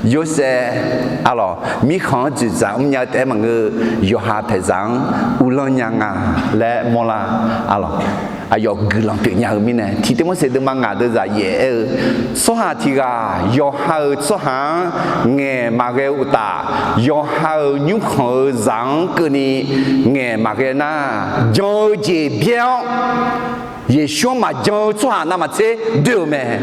Yorsaev arlawq, mirkhanq-anr dzoeqdzaq mrnya-eu taef-aer maqngeur, yawqha paeqzaq-anr uvlanr nya nga laer mawrlar arlawq. Aqyawf guiqlanq pyeufnya-eu mirnae, Tiq Tivmorseq deuvma ngaq deuq zaq yaef aer-eu, tsawrhaq tiq ghaq yawqha-euq tsawrhaq-anr ngaeq maqghae-eu uqtaf, yawqha-euq nymrkhanq-euq zaq-anr keuvni ngaeq maqghae nar, jan-eu jeq byaer-awr, Yeqsur-anr maqjan-eu tsawrhaq navmaqtser doer-euq mae.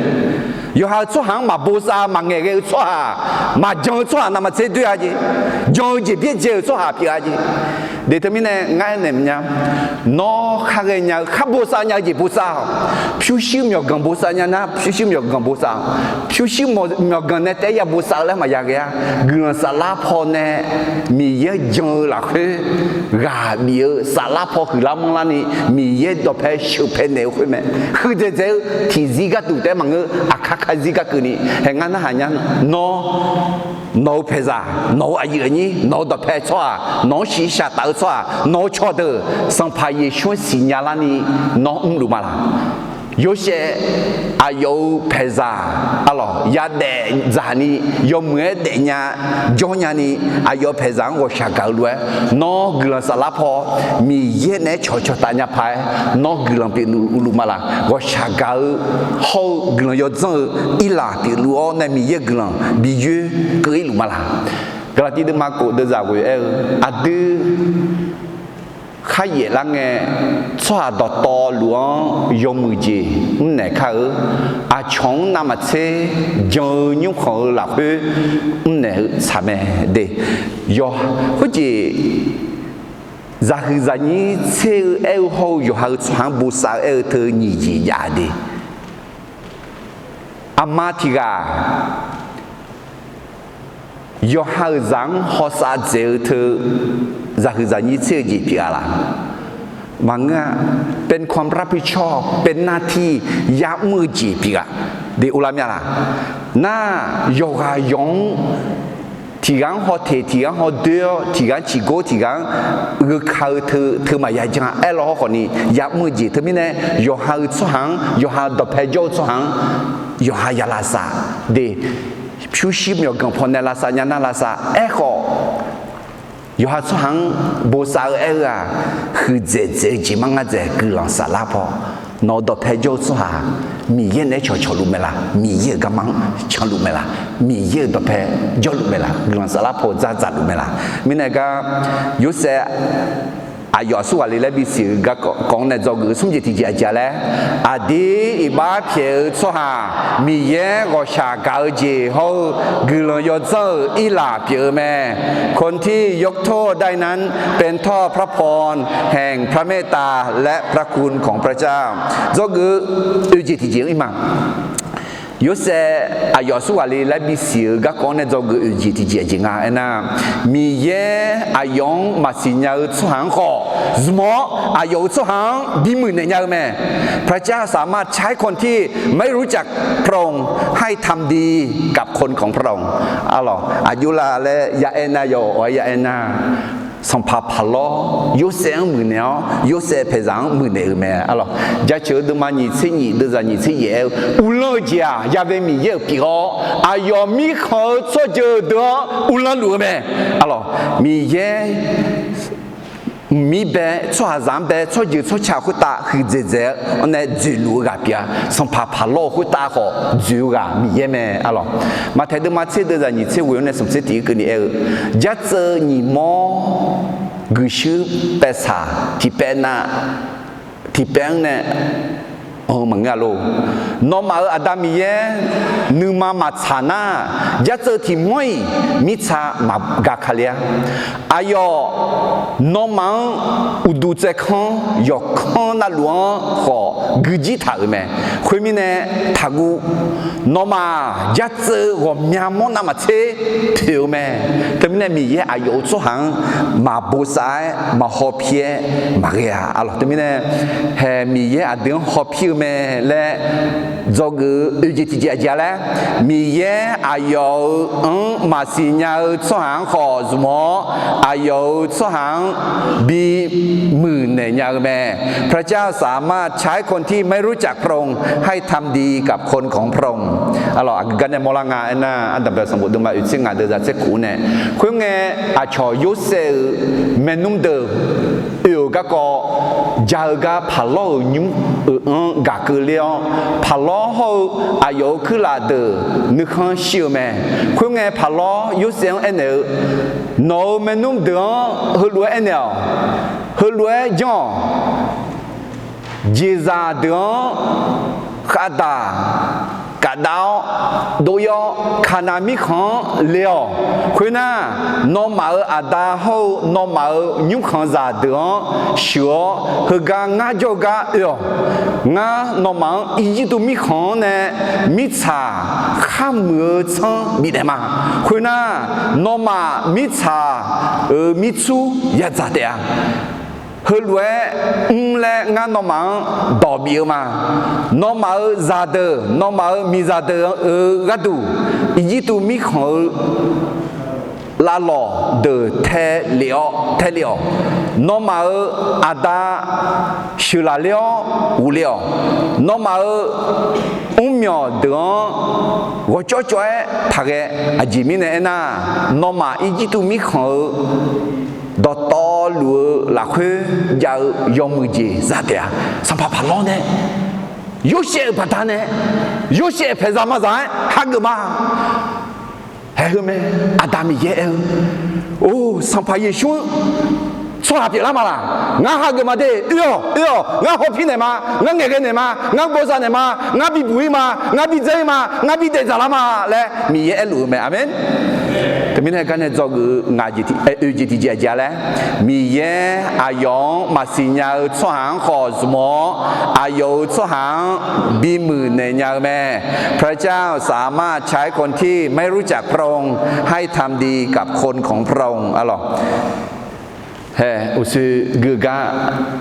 Yawqha-euq tsawrhaq-anr maqbosav maqngaeq ghae-eu tsawrhaq, maqjan-eu tsawrhaq navmaqtser doer-a jeq. Jan-eu jeq byaerdzae-euq tsawrhaq pyeuf-a jeq. Deq teumirnae ngar aernaeq maqnya, nawr khar ghaenya-eu khar bosav nya-eu jeq bosav-awq. Pyurshuir myawqganq bosav nya nar, pyurshuir myawqganq bosav-awq. Pyurshuir myawqganq nae taef-aer ya bosav-eu laer maqya ghae-a. Guiqlanq saflar paw nae Miqyaer jan-eu lafkhoer ghaq bif-eu saflar paw huiqlar manrlarni, Miqyaer dawqpae sheuqpae naeq-eu khoer mae. Huiqdzaeq dzaeq-eu tiqzir gharduq taef-aer maqngeur, aqkar karzir garkeuvni hae ngar narhaq nya. Nawr, nawq-eu paeqzaq, nawq-eu aqyuif aqnyir, nawq-eu dawqpae tsawrhaq, nawq-anr shiqshaq taf-eu tsawrhaq, nawq-eu cawqdeuq, Sanqpaq Yeqsur-anr siqnya larni nawr mrluf ma laq? Yorsaev aqyawf-euq paeqzaq arlawq yadaef dzaqni, yawmuiq-aer daefnya jawrnya ni, aqyawf-euq paeqzaq-anr ghawqshaq gaq-eu lof-aer, nawr guiqlanq saflar paw Miqyaer naeq-aer cawqcawq taf nya paq-aer, nawr guiqlanq pyeufluf luf ma laq? Ghawqshaq gaq-eu hawr-eu guiqlanq yawdzanr-eu irlaf pyeufluf-awr nae Miqyaer-euq guiqlanq bi yoer keuv-ir luf ma laq? Gaqlaqtiv deuvma kof deuq zaq ghoe aer-eu, aqdui khar yaef lar ngae, tsawrhaq dawqtawvluf-anr yawmuiq jeq mrnaeq kar-eu, aqcawq-anr navmaqtser jan-eu nymrkhanq-eu lafkhoer mrnaeq-eu tsaq mae de. Yawq, khoerjeq zaqhuiq zaqnyir tser-eu aer-eu hawr-eu yawqha-euq tsawrhaq-anr bosav-eu aer-eu teu nyiq jeq jav de. Aqma tiq ghaq yawqha-euq zaq-anr hawsav dzaeq-eu teu zaqhuiq zaqnyir tser-eu jeq pyeuf-a laq? Maqngeur-a. เป็นความรับผิดชอบ เป็นหน้าที่ yamr-eu jeq pyeuf-a. De uvlar mya laq? Nar, yawqghaq yawq-anr tiq ghaq-anr hawteq, tiq ghaq-anr hawdoer-awr, tiq ghaq-anr ciqgor, tiq ghaq-anr gheuka-eu teu, teu maqya jan-a aer law hawr khawfni yamr-eu jeq. Teumirnae yawqha-euq tsawrhaq-anr, yawqha dawqpae jawr-eu tsawrhaq-anr, yawqha ya lavsav de. Pyurshuir myawqganq pawnae lavsav nya nar lavsav. Aerkhawf, yawqha tsawrhaq-anr bosav-eu aer-eu-aq, huiqdzaeq dzaeq-eu jeq mar ngar dzaeq. Guiqlanq saflar paw nawq-eu dawqpae jawr-eu tsawrhaq Miqyaer naeq-aer cawqcawq luf mae laq? Miqyaer-euq garma-anr canluf mae laq? Miqyaer-euq dawqpae jawrluf mae laq? Guiqlanq saflar paw dzardzaq luf mae laq? Mirnae gar, Yorsaev Aqyawf aqsur ghaqle laer bisiq-euq garkawv-anr nae dzawgeuf-eu smr jeq tiqjeq aqjeq-a laer, aqdir iqbax pyaeq-eu tsawrhaq, Miqyaer ghawqshaq gaq-eu jeq hawr-eu guiqlanq yawdzanr-euq irlaf pyeuf-eu mae. คนที่ยกโทษได้นั้นเป็นเพราะพระพรแห่งพระเมตตาและพระคุณของพระเจ้า Dzawgeuf oeq jeq tiqjeq-anr ir ma. Yorsaev aqyawf aqsur ghaqle laer bisiq-euq garkawv-anr nae dzawgeuf oeq jeq tiqjeq aqjeq nga aernar, Miqyaer aqyawf-anr maqsiq nya-eu tsawrhaq-anr khawf zmq-awr, aqyawf-euq tsawrhaq-anr bimuiq naeq nya-eu mae. พระเจ้าสามารถใช้คนที่ไม่รู้จักพระองค์ให้ทำดีกับคนของพระองค์ Arlawq, aqjox la laer ya aernar, yawf-awr ya aernar, Sanqpaq Paqlawr Yorsaev-anr muiqnaeq-awr, Yorsaev paeqzaq-anr muiqnaeq-euq mae. Arlawq, Jaceuq-eu deuvma nyiq tser nyiq deuvzaq nyiq tser yaef aer-eu, uvlanr-eu jeq-aq ya'bae Miqyaer-euq pyeuf-awr, aqyawf mirkhanq-eu tsawrjeuq deuq-anr uvlanr luf-eu mae. Arlawq, Miqyaer mqmir bae, tsawrhaqzaq-anr bae, tsawrjeuq tsawrca khoertav huiqdzaeq dzaeq-awr nae dzoeqluf-eu ghaq pyeuf-a. Sanqpaq Paqlawr khoertav khawf dzoeq-eu ghaq Miqyaer mae. Arlawq, Maqtaeq deuvma tser deuvzaq nyiq tser ghoe-anr nae smq tser tiq-ir keuvni aer-eu, jartseuv nyiq mawr guiqshuir paevsaq tiqpaev nav tiqpaev-anr nae anq-eu maqngeur-a lor. Nawmaf-euq Aqda Miqyaer nuima maqtsaq nar, jartseuv tiq mawr-iq mirtsa maqgaq ka le-a. Aqyawf nawmaf-anr uqduq tsaevkanr yawqkanr navluf-anr khawf guijir taq-euq mae. Khoermirnae, taqguv. Nawmaf jartseuv ghawqmya mawr navmaqtser poeq-eu mae. Teumirnae Miqyaer aqyawf-euq tsawrhaq-anr maqbosav-aer maqhaw pir-aer maqghae-a. Arlawq, teumirnae hae Miqyaer aqdui-anr haw pir-eu mae laer dzawgeuf-eu oeq jeq tiqjeq aqjeq-a laer, Miqyaer aqyawf-euq anr maqsiq nya-eu tsawrhaq-anr khawf zmq-awr, aqyawf-euq tsawrhaq-anr bimuiq naeq nya-eu mae. พระเจ้าสามารถใช้คนที่ไม่รู้จักพระองค์ให้ทำดีกับคนของพระองค์ Arlawq, aqgeu gar nae mawrlar nga aernar, Ardanqbae sanqbof deuvma oeq tser ngaq deuvzaq tser kuf nae, khoerngae aqcawq Yorsaev-euq maernmr deuq oe-euq garkawv ja-eu gar Paqlawr-euq nymr-euq anr gaq keuvler-awr, Paqlawr hawr-eu aqyawf-euq kuirlaf deuq nuikhanr shir-eu mae. Khoerngae Paqlawr Yorsaev-anr aernaeq-eu, Nawq-euq maernmr deuq-anr heulof-aer aernaeq-awq. Heulof-aer janr-awq. Jeqzaq deuq-anr khavdaq kafdav-awr dov-ir-awr, Kaqnav mirkhanq-anr le-awq. Khoernar, nawmaf-euq aqda hawr-eu nawmaf-euq nymrkhanqzaq deuq-anr sheuq-awr, heugar ngar jawr-eu gar oe-awq. Ngar nawmaf-anr Irjirtuv mirkhanq-anr nae mirtsaq kharmuiq-eu tsanr bifnaeq ma. Khoernar, nawmaf mirtsaq-euq mirtsur yadzaq taef-a. Heulof-aer mr laer ngar nawmaf-anr dawq bif-eu ma. Nawmaf-euq zaqdeuq, nawmaf-euq miqzaq deuq-euq gharduq, Irjirtuv mirkhanq-eu lavlawq deuq tae lef-awr, tae lef-awq. Nawmaf-euq aqda sheuqlaf ler-awr ghofle-awq. Nawmaf-euq mrmyawq deuq-anr ghawqcawv cawv-aer taqghae. Aqjeq mirnae aernar, nawmaf Irjirtuv mirkhanq-eu dawqtawvluf-eu lafkhoer jav-eu yawmuiq jeq za taef-a. Sanqpaq Paqlawr nae Yorsaev-euq baqdanae, Yorsaev paeqzaq mazaq-aer hageuf ma. Haeq heu mae. Aqda Miqyaer aer-eu, Or, Sanqpaq Yeqsur tsawrhaq pyeuflar ma laq? Ngar hageuf ma de. Oe-awq, oe-awq. Ngar hawpir naeq ma. Ngar ngaeqghae naeq ma. Ngar bawzav naeq ma. Ngar bibuq-ir ma. Ngar bidzae-ir ma. Ngar bidaef dzaqlar ma laer Miqyaer aerluf-eu mae. Aqmeq. Teumirnae gar nae dzawgeuf-eu ngaq jeq tiq, oe jeq tiqjeq aqjeq-a laer, Miqyaer aqyawf-anr maqsiq nya-eu tsawrhaq-anr khawf zmq-awr, aqyawf-euq tsawrhaq-anr bimuiq naeq nya-eu mae. พระเจ้าสามารถใช้คนที่ไม่รู้จักพระองค์ให้ทำดีกับคนของพระองค์ Arlawq, hae, uqshoe gui-eu gar,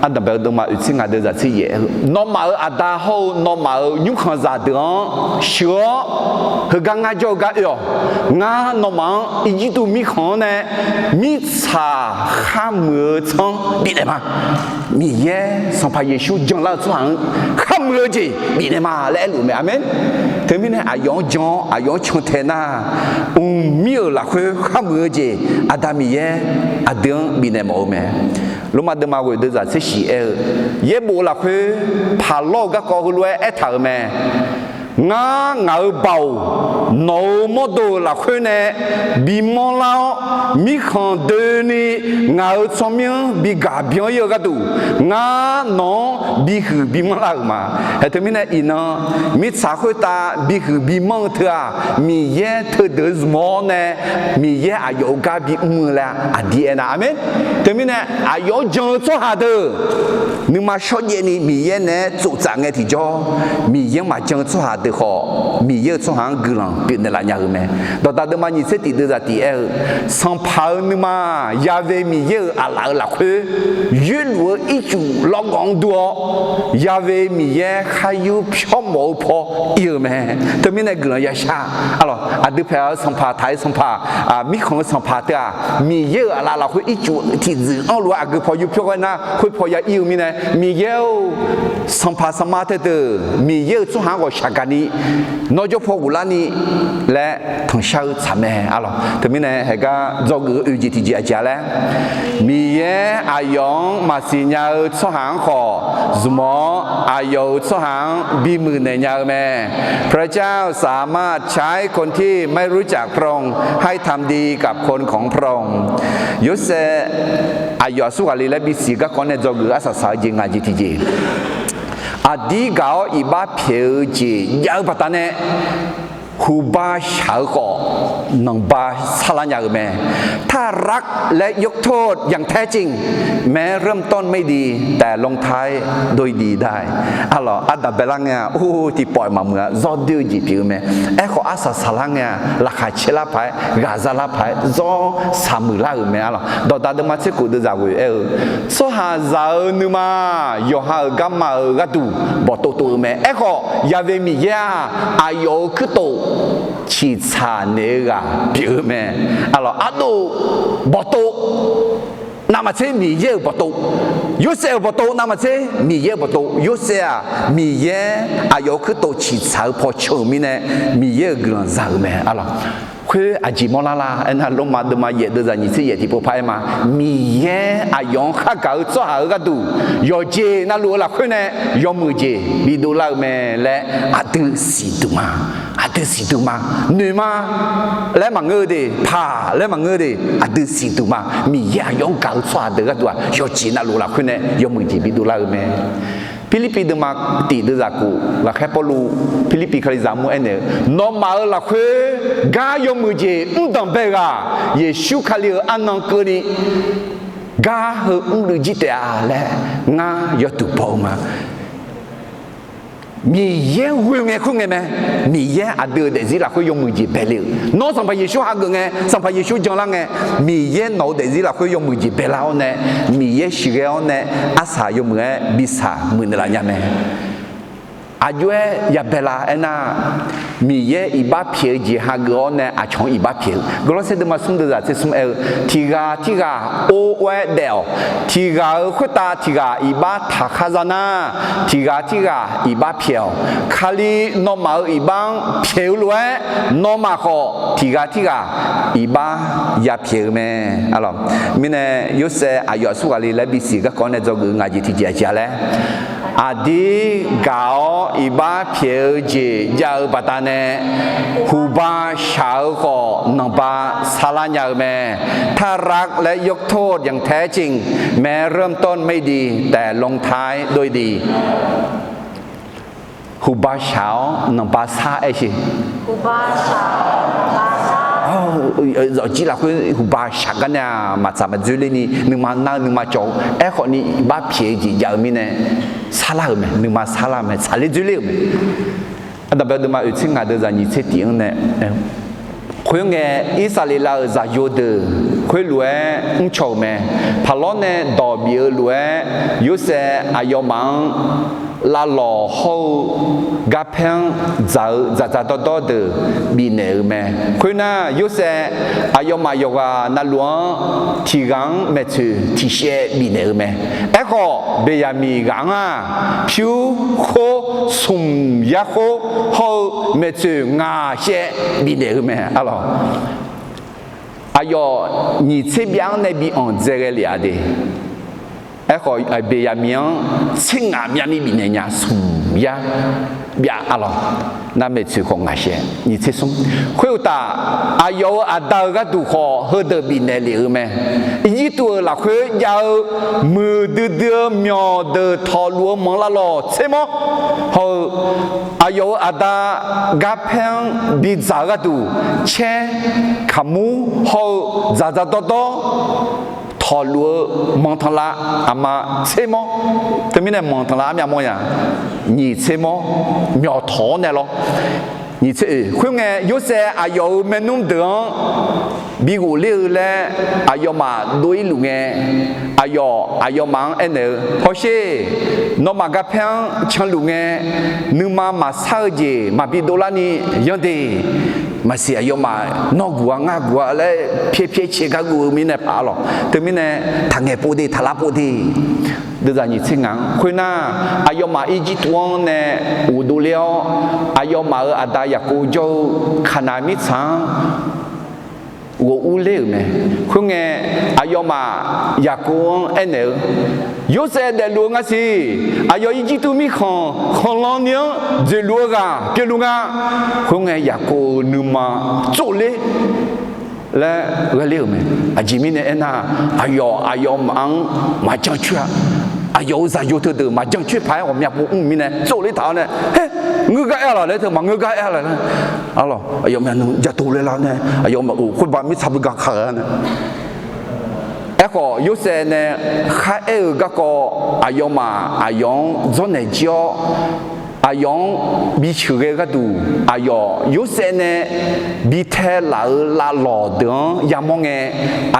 ardanqbae-eu deuvma oeqtser ngaq deuvzaq tser yaef-eu, nawmaf-euq aqda hawr-eu nawmaf-euq nymrkhanqzaq deuq-anr sheuq-awr, heugar ngar jawr-eu gar oe-awq. Ngar nawmaf-anr Irjirtuv mirkhanq-anr nae mirtsaq kharmuiq-eu tsanr bifnaeq ma. Miqyaer Sanqpaq Yeqsur janlar-eu tsawrhaq-anr kharmuiq-eu jeq bifnaeq ma laer aerluf mae. Aqmeq. Teumirnae aqyawf-anr jan-awr aqyawf-anr cantae nar, mqmir-euq lafkhoer kharmuiq-eu jeq Aqda Miqyaer aqdui-anr bifnaeq mawf-eu mae. Lormav deuvma ghoeq deuvzaq tser shiq aer-eu, yaerbof lafkhoer Paqlawr-eu garkawv heulof-aer aertaq-euq mae. Ngar ngaq-euq baoq Nawq-euq mawrdo-euq lafkhoer nae bimanr lar-awr, mirkhanq doeni ngaq-euq tsawrmyanr bigaq byan ir-eu gharduq, ngar nawq-anr bihuiq bimanr lar-euq ma. Haeq teumirnae iqnan, mirtsaq khoertav bihuiq bimanr-eu teu-aq, Miqyaer teudeuq-eu zmq-awr nae, Miqyaer aqyawf-euq gar bimr-eu laer aqdir aernar, aqmeq. Teumirnae aqyawf-anr jan-eu tsawrhaq deuq nuima shawrjaev ni Miqyaer naeq-aer tsoftsaf ngae tiqjawr, Miqyaer-anr maqjan-eu tsawrhaq deuq khawf, Miqyaer-euq tsawrhaq-anr guiqlanq pyeufnaeq laf nya-euq mae. Dawqdaq deuvma nyiq tser tiq deuvzaq tiq aer-eu, Sanqpaq-euq nuima, Ya've Miqyaer-euq aqlaf-euq lafkhoer yoerluf-eu ircuf lawrgawv-anr dur-awr, Ya've Miqyaer khar yur pyawrmawf-eu paw ir-eu mae. Teumirnae guiqlanq yashar. Arlawq, aqdui paeq-eu sanqpaq, taq-eu sanqpaq, mirkhanq-eu sanqpaq teu-aq, Miqyaer-euq aqlaf lafkhoer ircuf tiqdzuif anrluf-aer aqgeu paw yur pyawr ghae nar, khoer paw ya ir-eu mirnae, Miqyaer-or, sanqpaq sanqma taedeuq Miqyaer-euq tsawrhaq-anr ghawqshaq gaqni, nawr jawr paw ghoflarni laer tanqshar-eu tsaq mae. Arlawq, teumirnae haeqgar dzawgeuf-eu oeq jeq tiqjeq aqjeq-a laer, Miqyaer aqyawf-anr maqsiq nya-eu tsawrhaq-anr khawf zmq-awr, aqyawf-euq tsawrhaq-anr bimuiq naeq nya-eu mae. พระเจ้าสามารถใช้คนที่ไม่รู้จักพระองค์ให้ทำดีกับคนของพระองค์ Yorsaev aqyawf aqsur ghaqle laer bisiq garkawv nae dzawgeuf-eu arsaq saq-eu jeq ngaq jeq tiqjeq, aqdir gaq-awr iqbax pyaeq-eu jeq jav-eu baqdanae, huqba shaq-eu khawf nanqba sarlar nya-eu mae. ถ้ารักและยกโทษอย่างแท้จริง แม้เริ่มต้นไม่ดี แต่ลงท้ายด้วยดีได้ Arlawq, ardanq baelar ngae-aq, or, tiqpawf-iq maqmuiq-a, zawr doer-eu jeq pyeuf-eu mae. Aerkhawf arsaq saqlar ngae-aq, laqkhaq caerlar paq-aer, ghaqzaq lar paq-aer, zawr saqmuiq lar-euq mae. Arlawq, dawqdaq deuvma tser khof deuvzaq ghoeq aer-eu, tsawrhaqzaq-euq nuima yawqha-euq garma-euq gharduq bawqtov tov-eu mae. Aerkhawf Ya've Miqyaer-aq, aqyawf-euq kuirtof ciqtsaq naeq-eu ghaq pyeuf-eu mae. Arlawq, ardov bawqtov navmaqtser Miqyaer-euq bawqtov, Yorsaev-euq bawqtov navmaqtser Miqyaer-euq bawqtov. Yorsaev-aq, Miqyaer aqyawf-euq kuirtof ciqtsaq-eu paw can-euq mirnae, Miqyaer-euq guiqlanq za-euq mae. Arlawq, khoer aqjeq mawrlar la aernar, Lormav deuvma yaef deuvzaq nyiq tser yaef tiqpov par-aer ma. Miqyaer aqyawf-anr khargaq-eu tsawrhaq-euq gharduq, yawqjeq navluf-eu lafkhoer nae yawmuiq jeq bidov lar-eu mae laer aqdui siqduq ma. Aqdui siqduq ma. Noeq ma laer maqngeur-eu de, paq laer maqngeur-eu de, aqdui siqduq ma. Miqyaer aqyawf-anr gaq-eu tsawrhaq deuq gharduq-aq, yawqjeq navluf lafkhoer nae yawmuiq jeq bidov lar-eu mae. Pirlirpiv deuvma tif deuvzaq khof, ghaqkhaer Pawrluv Pirlirpiv Kalizaq mur aernaeq-eu, nawmaf-euq lafkhoer gar yawmuiq jeq mr danqbae-eu ghaq, Yeqsur Kali-euq arnan keuvni gar heu mrluiv jir taef-a laer ngar yawduq baw-eu ma. Miqyaer ghoe ngae khoerngae mae. Miqyaer aqdui-euq daefzir lafkhoer yawmuiq jeq baele-euq, nawr Sanqpaq Yeqsur hageuf ngae, Sanqpaq Yeqsur janlar ngae, Miqyaer nawq-eu daefzir lafkhoer yawmuiq jeq baelar-awr nae, Miqyaer sheuqghae-awr nae arsaq yawmuiq-aer bi saqmuiq naeqlaf nya mae. Aqjox-aer yabae la aernar, Miqyaer iqbax pyaeq-eu jeq hageuf-awr nae aqcawq-anr iqbax pyaeq-eu. Gawrlawrsaer deuvma smr deuvzaq tser smr aer-eu, tiqghaq tirghaq or or-aer daef-awq. Tiqghaq-euq khoertav tiqghaq iqbax taqkhar za nar, tiqghaq tirghaq iqbax pyaeq-awq. Kali nawmaf-euq iqbax-anr pyaeq-eu lof-aer, nawmaf khawf tiqghaq tirghaq iqbax yapyaeq-eu mae. Mirnae Yorsaev aqyawf aqsur ghaqle laer bisiq garkawv nae dzawgeuf-eu ngaq jeq tiqjeq aqjeq-a laer, aqdir gaq-awr iqbax pyaeq-eu jeq jav-eu baqdanae, huqba shaq-eu khawf nanqba sarlar nya-eu mae. ถ้ารักและยกโทษอย่างแท้จริง แม้เริ่มต้นไม่ดี แต่ลงท้ายด้วยดี Huqba shaq-awr nanqba sar aer sheq. Zawqjir lafkhoer huqba shaq gar nae-aq, maqtsaq maqdzoerler ni nuima nar-eu nuima cawv-eu. Aerkhawf ni iqbax pyaeq-eu jeq jav-eu mirnae sarlar-euq mae, nuima sarlar-eu mae, tsaqler dzoerler-euq mae. Aqdaq bae deuvma oeq tser ngaq deuvzaq nyiq tser tif-anr nae, khoerngae, Irsaqleqlav-euq zaqyo deuq khoerlof-aer mrcaw-euq mae. Paqlawr nae dawq bif-eu lof-aer, Yorsaev aqyawfmaf-anr lavlawq hawr-eu garpaer-anr dzaq-eu dzaqdzaq dawrdawr deuq bifnaeq-euq mae. Khoernar, Yorsaev aqyawfmaf yawqghaq navluf-anr tiqghaq-anr maeqtsoeq tiqshaev bifnaeq-euq mae. Aerkhawf, Beqyaqmiq ghaq-anr-aq, pyur khoer smq yar khoer hawr-eu maeqtsoeq ngaq shaev bifnaeq-euq mae. Arlawq, aqyawf nyiq tser byav-anr nae bi anqdzae ghae lef-a de. Aerkhawf, Beqyaqmiq-anr tser ngaq byav mir bifnaeq nya smq yar byav-a lawq. Nar maeqtsoeq khawf ngaq shae. Nyiq tser smr. Khoeruqtaf, aqyawf-euq aqda-euq gharduq khawf heudeuq bifnaeq lef-eu mae. Irjirtuv-euq lafkhoer jav-eu muiqdui dui-eu myawqdeuq tawqluf-eu manq lavlawq tser mawr haw-eu, aqyawf-euq aqda garpaer-anr bidzaq-eu gharduq caer, kaqmur haw-eu dzaqdzaq dawrdawr tawqluf-eu manq tanqlav aqma tser mawr. Teumirnae manq tanqlav armyav mawr nya, nyiq tser mawr myawq tawq-awr nae lawr. Nyiq tser oeq. Khoerngae, Yorsaev aqyawf-euq maernmr deuq-anr bi ghofler-eu laer aqyawfmaf dov-ir luf ngae, aqyawf aqyawfmaf-anr aernaeq-eu, Hawsher, nawmaf garpaer-anr canluf ngae, nuima maqsar-eu jeq maqbi dovlarni yanr de. Maqsiq aqyawfmaf nawr guq-a ngar guq-a laer pyaer pyaer cae gar guv-eu mirnae paq-a lawq. Teumirnae taqngaeq pov de, taqlar pov de. Deuvzaq nyiq tser ngaq-anr khoernar, aqyawfmaf Irjirtuv-anr nae ghofdov ler-awr, aqyawfmaf-euq aqda Yaqkov jawr-eu Kaqnaq mirtsaq-anr ghof urler-euq mae. Khoerngae, aqyawfmaf Yaqkov-anr aernaeq-eu, Yorsaev daefluf-eu nga siq. Aqyawf Irjirtuv mirkhanq khanqlan ni-anr dzoeqluf-eu ghaq pyeufluf nga. Khoerngae, Yaqkov-euq nuima tsovler laer ghae ler-euq mae. Aqjeq mirnae aernar, aqyawf aqyawfmaf-anr maqjan coer-a. Aqyawf-euq zaqyo teudeuq maqjan coer paq-aer ghawqmya pov mr mirnae tsovler taq-awr nae, Her, ngeur gar aer-a laq laer teu maqngeur gar aer-a laq laer, arlawq, aqyawfmaf nmr jadov laer lar-awr nae, aqyawfmaf-euq khoerba mirtsaq beugar kaq-eu-a nae. Aerkhawf, Yorsaev nae kharaer-eu garkawv aqyawfmaf aqyawf-anr dzawrnaeq jir-awr, aqyawf-anr bisheuq ghae-eu gharduq, aqyawf Yorsaev nae bi tae laf-euq lavlawq deuq-anr yamawr ngae,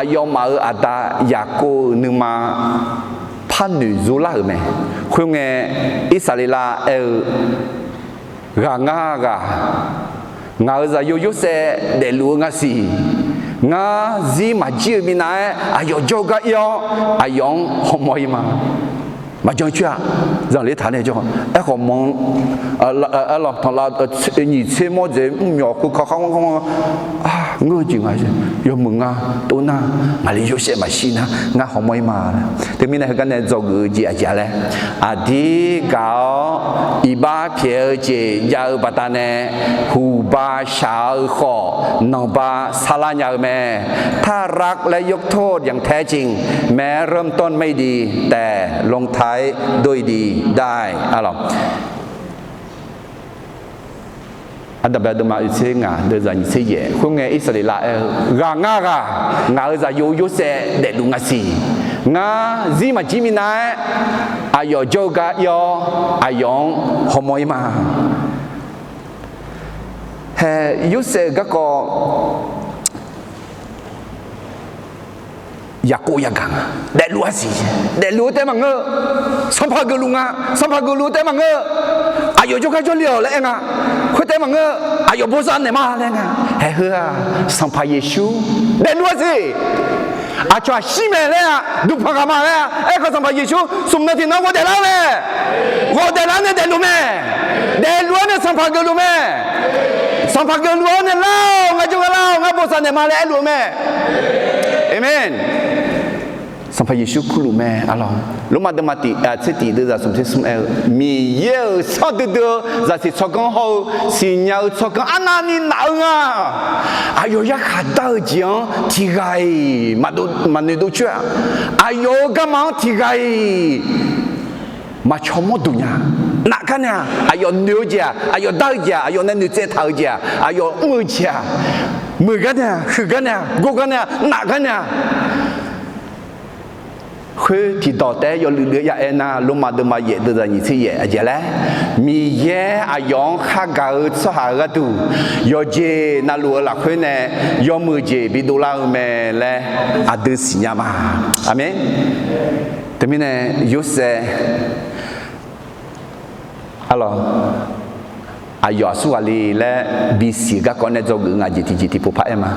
aqyawfmaf-euq aqda Yaqkov-euq nuima par noeq zor lar-euq mae. Khoerngae, Irsaqleqlav aer-eu, Ghaq ngar ghaq, ngaq-euq zaqyo Yorsaev daefluf-eu nga siq. Ngar zir maqjir-eu minav-aer aqyawf jawr-eu gar ir-awr, aqyawf-anr hawmawr ir ma. Maqjan coer-a. Zanqler taq nae jawr. Aerkhawf manq, arlawq, tanqlav nyiq tser mawr dzaeq mr myawq khoerkawv khar ngeur-eu jeq nga, yawmuiq nga, tov nar, ngaqli Yorsaev maqshir nar, ngar hawmawr ir ma. Teumirnae heugar nae dzawgeuf-eu jeq aqjeq laer, aqdir gaq-awr iqbax pyaeq-eu jeq jav-eu baqdanae, huqba shaq-eu khawf nanqba sarlar nya-eu mae. ถ้ารักและยกโทษอย่างแท้จริง แม้เริ่มต้นไม่ดี แต่ลงท้ายด้วยดีได้ Aqdaq bae deuvma oeq tser ngaq deuvzaq nyiq tser yaeq. Khoerngae, Irsaqleqlav aer-eu, Ghaq ngar ghaq, ngaq-euq zaqyo Yorsaev daefluf nga siq. Ngar zir maqjir minav-aer aqyawf jawr-eu gar ir-awr, aqyawf-anr hawmawr ir ma. Hae, Yorsaev-euq garkawv Yaqkov yagaq nga. Daefluf-a siq. Daefluf-eu taef maqngeur. Sanqpaq geufluf nga. Sanqpaq geufluf-eu taef maqngeur. Aqyawf jawrgar jawrle-awq laer aer nga. Khoertaef maqngeur. Aqyawf bosav naeq ma laer nga. Hae heu-aq, Sanqpaq Yeqsur daefluf-a siq. Aqcawq-aq shir mae laer-a, duqpanq ghaq ma laer-a. Aerkhawf Sanqpaq Yeqsur smq nan tiqnan ghawq daeflar-eu mae. Ghawq daeflar nae daefluf mae. Daefluf-awr nae Sanqpaq geufluf mae. Sanqpaq geufluf-awr nae lar-awq, ngar jawrgar lar-awq, ngar bosav naeq ma laer aerluf-eu mae. Aqmeq. Sanqpaq Yeqsur kurluf mae, arlawq. Lormav deuvma tiq, tser tiq deuvzaq smq tser smr aer-eu, Miqyaer-euq sar duidui-eu zaqsiq tsawrganr hawr-eu siqnya-eu tsawrganr arnavni naf-eu nga. Aqyawf yarkhaq dar-eu jeq-anr tiqghaq-iq maqnoeqdov coer-aq, aqyawf-euq garma-anr tiqghaq-iq maqcawq mawr duq nya. Naf gar nae-aq, aqyawf noeq-eu jeq-aq, aqyawf dar-eu jeq-aq, aqyawf nae noeqtsaev taq-eu jeq-aq, aqyawf mr-eu jeq-aq, muiq gar nae-aq, huiq gar nae-aq, gor gar nae-aq, naf gar nae-aq, khoer tiqdawq taef-aer yawluiv luiv-aer ya aer nar, Lormav deuvma yaef deuvzaq nyiq tser yaef aqjeq laer, Miqyaer aqyawf-anr khargaq-eu tsawrhaq-eu gharduq, yawqjeq navluf-eu lafkhoer nae yawmuiq jeq bidov lar-eu mae laer aqdui siqnya ma. Aqmeq. Teumirnae Yorsaev arlawq, aqyawf aqsur ghaq le laer bisiq garkawv nae dzawgeuf nga jeq tiqjeq tiqpov par aer ma.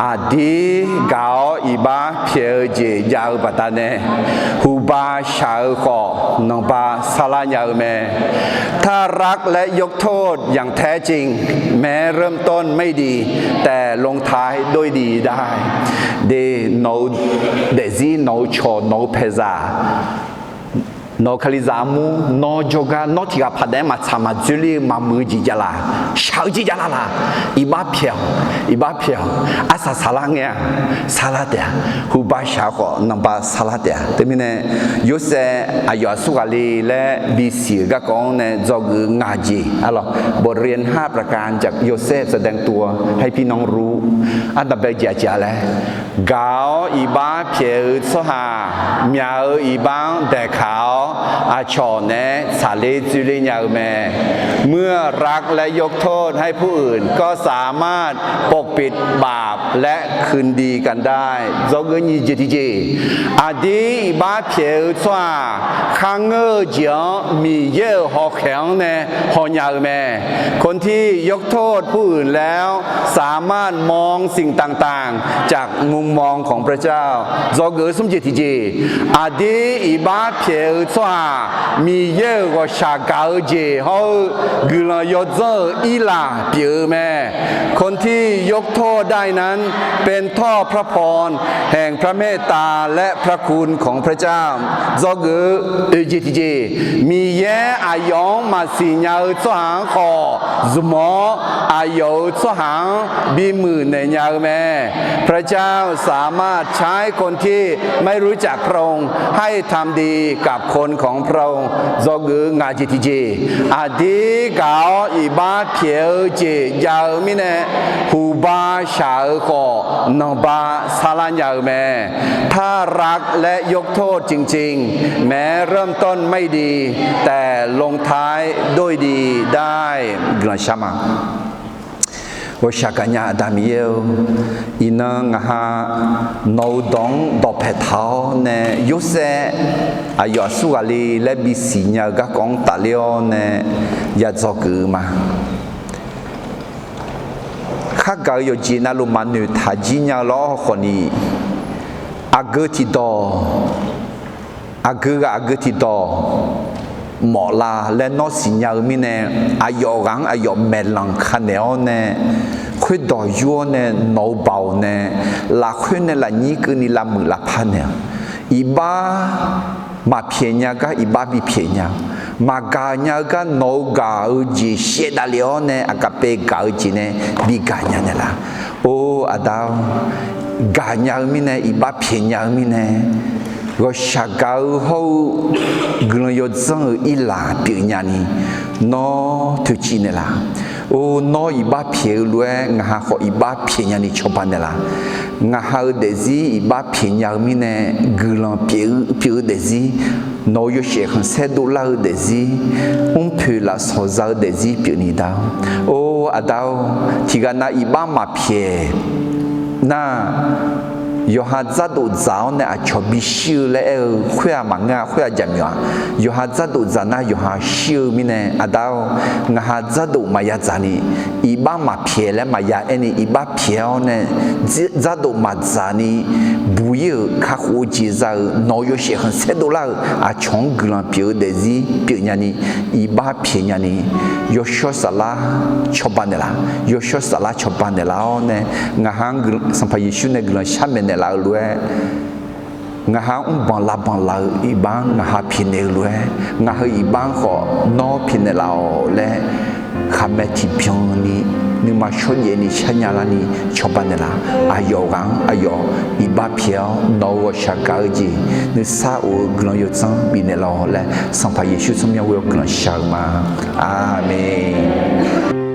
Aqdir gaq-awr iqbax pyaeq-eu jeq jav-eu baqdanae, huqba shaq-eu khawf nanqba sarlar nya-eu mae. ถ้ารักและยกโทษอย่างแท้จริง แม้เริ่มต้นไม่ดี แต่ลงท้ายด้วยดีได้ De, nawq-eu daefzir, nawq-eu cawq, nawq-eu paeqzaq, Nawq-eu Kalizaq armur, nawr jawrgar nawr tiq ghaq paqdaef-aer maqtsaq maqdzoerler-eu maqmuiq-eu jeq javlaf, shaq-eu jeq javlaf laq, iqbax pyaeq-awq, iqbax pyaeq-awq, arsaq saqlar ngae-a, sarlar taef-a, huba shaq-eu khawf nanba sarlar taef-a. Teumirnae, Yorsaev aqyawf aqsurghaq le laer bisiq-euq garkawv-anr nae dzawgeuf-eu ngaq jeq, arlawq, บทเรียนห้าประการจากโยเซฟ แสดงตัวให้พี่น้องรู้ ardanqbae jeq aqjeq-a laer, gaq-awr iqbax pyaeq-eu tsawrhaq myaq-eu iqbax-anr daeqkaq-awr aqcawq naeq-aer tsaqler dzoerler nya-eu mae. เมื่อรักและยกโทษให้ผู้อื่น ก็สามารถปกปิดบาปและคืนดีกันได้ Dzawgeuf nyiq jeq tiqjeq, aqdir iqbax pyaeq-eu tsawrhaq kharngeur-eu jeq-anr Miqyaer-euq hawkhaeq-anr nae hawnya-eu mae. คนที่ยกโทษผู้อื่นแล้ว สามารถมองสิ่งต่างๆ จากมุมมองของพระเจ้า Dzawgeuf smr jeq tiqjeq, aqdir iqbax pyaeq-eu tsawrhaq Miqyaer-euq ghawqshaq gaq-eu jeq hawr-eu guiqlanq yawdzanr-euq irlaf pyeuf-eu mae. คนที่ยกโทษได้นั้น เป็นท่อพระพรแห่งพระเมตตาและพระคุณของพระเจ้า Dzawgeuf oeq jeq tiqjeq, Miqyaer aqyawf-anr maqsiq nya-eu tsawrhaq-anr khawf zmq-awr, aqyawf-euq tsawrhaq-anr bimuiq naeq nya-eu mae. พระเจ้าสามารถใช้คนที่ไม่รู้จักพระองค์ ให้ทำดีกับคนของพระองค์ Dzawgeuf ngaq jeq tiqjeq, aqdir gaq-awr iqbax pyaeq-eu jeq jav-eu mirnae, huba shaq-eu khawf nanba sarlar nya-eu mae. ถ้ารักและยกโทษจริงๆ แม้เริ่มต้นไม่ดี แต่ลงท้ายด้วยดีได้ Guiqlanq shar ma. Ghawqshaq gaqnya Aqda Miqyaer-eu, iqnan ngaq ha nawq-eu dawq-anr dawqpae taq-awr nae Yorsaev aqyawf aqsurghaq le laer bisiq nya-eu garkawv-anr tafler-awr nae ya dzawgeuf-eu ma. Khargaq-eu yawqjeq navluf maqnoeq taq jir nya-eu lawr khawfni, aqgeu tiqdawq, aqgeu ghaq aqgeu tiqdawq mawf la laer nawr siqnya-eu mirnae, aqyawf ghaq-anr aqyawf maeqlanq ka naeq-awr nae, khoerdawq yur-awr nae nawq-eu baoq nae lafkhoer nae lafnyir keuvni lavmuiq lavpar naeq-awq. Iqbax maqpyaeq nya gar iqbax bipyaeq nya-awq. Maqgaq nya-eu gar nawq-eu gaq-eu jeq shaevdav lef-awr nae aqgaqpae gaq-eu jeq nae bigaq nya naeqlaf. Or Aqda-or, gaqnya-eu mirnae iqbax pyaeqnya-eu mirnae, ghawqshaq gaq-eu hawr-eu guiqlanq yawdzanr-eu irlaq pyeufnya ni nawr toeqciv naeqlaf. Or nawr iqbax pyaeq-eu lof-aer ngaq ha khawf iqbax pyaeqnya ni cawba naeqlaf. Ngaq ha-eu daefzir iqbax pyaeqnya-eu mirnae guiqlanq pyeuf-eu daefzir, nawq-eu yawshaef khanqsaer dovlar-eu daefzir, mrpoeq lafsawq za-eu daefzir pyeufni da-awr. Or Aqda-or, tiqghaq nav iqbax maqpyaeq nar, yawqha dzardof dzaq-awr nae aqcawq bishir-eu laer aer-eu khoer-aq maqngeur-a, khoer-aq jaqmyawf-aq. Yawqha dzardof dzaq nar yawqha shir-eu mirnae, Aqda-or, ngaq ha dzardof maqya dzaq ni, iqbax maqpyaeq laer maqya aer ni, iqbax pyaeq-awr nae dzardof maqdzaq ni, buq-ir-euq kakhof-eu jeq za-euq nawq-eu yawshaef khanqsaer dovlar-euq aqcawq-anr guiqlanq pyeuf-eu daefzir pyeufnya ni, iqbax pyaeqnya ni, yawshawr saflar cawba naeqlaf. Yawshawr saflar cawba naeqlaf-awr nae, ngaq ha-anr Sanqpaq Yeqsur nae guiqlanq sharmaeq naeqlaf-eu lof-aer, ngaq ha-anr mrbanq lavbanq laf-eu iqbax-anr ngaq ha pyaeqnaeq-eu lof-aer, ngaq heu iqbax-anr khawf nawr pyaeqnaeq laf-awq laer, khaqmae tiqbyan ni, nuima shawrjaev ni sharnya larni cawba naeqlaf. Aqyawf ghaq-anr aqyawf iqbax pyaeq-awr nawq-eu ghawqshaq gaq-eu jeq nuisar of-eu guiqlanq yawdzanr bifnaeq laf-awq laer, Sanqpaq Yeqsur tsawrmyanr ghoe-awr guiqlanq shar-eu ma. Aqmeq.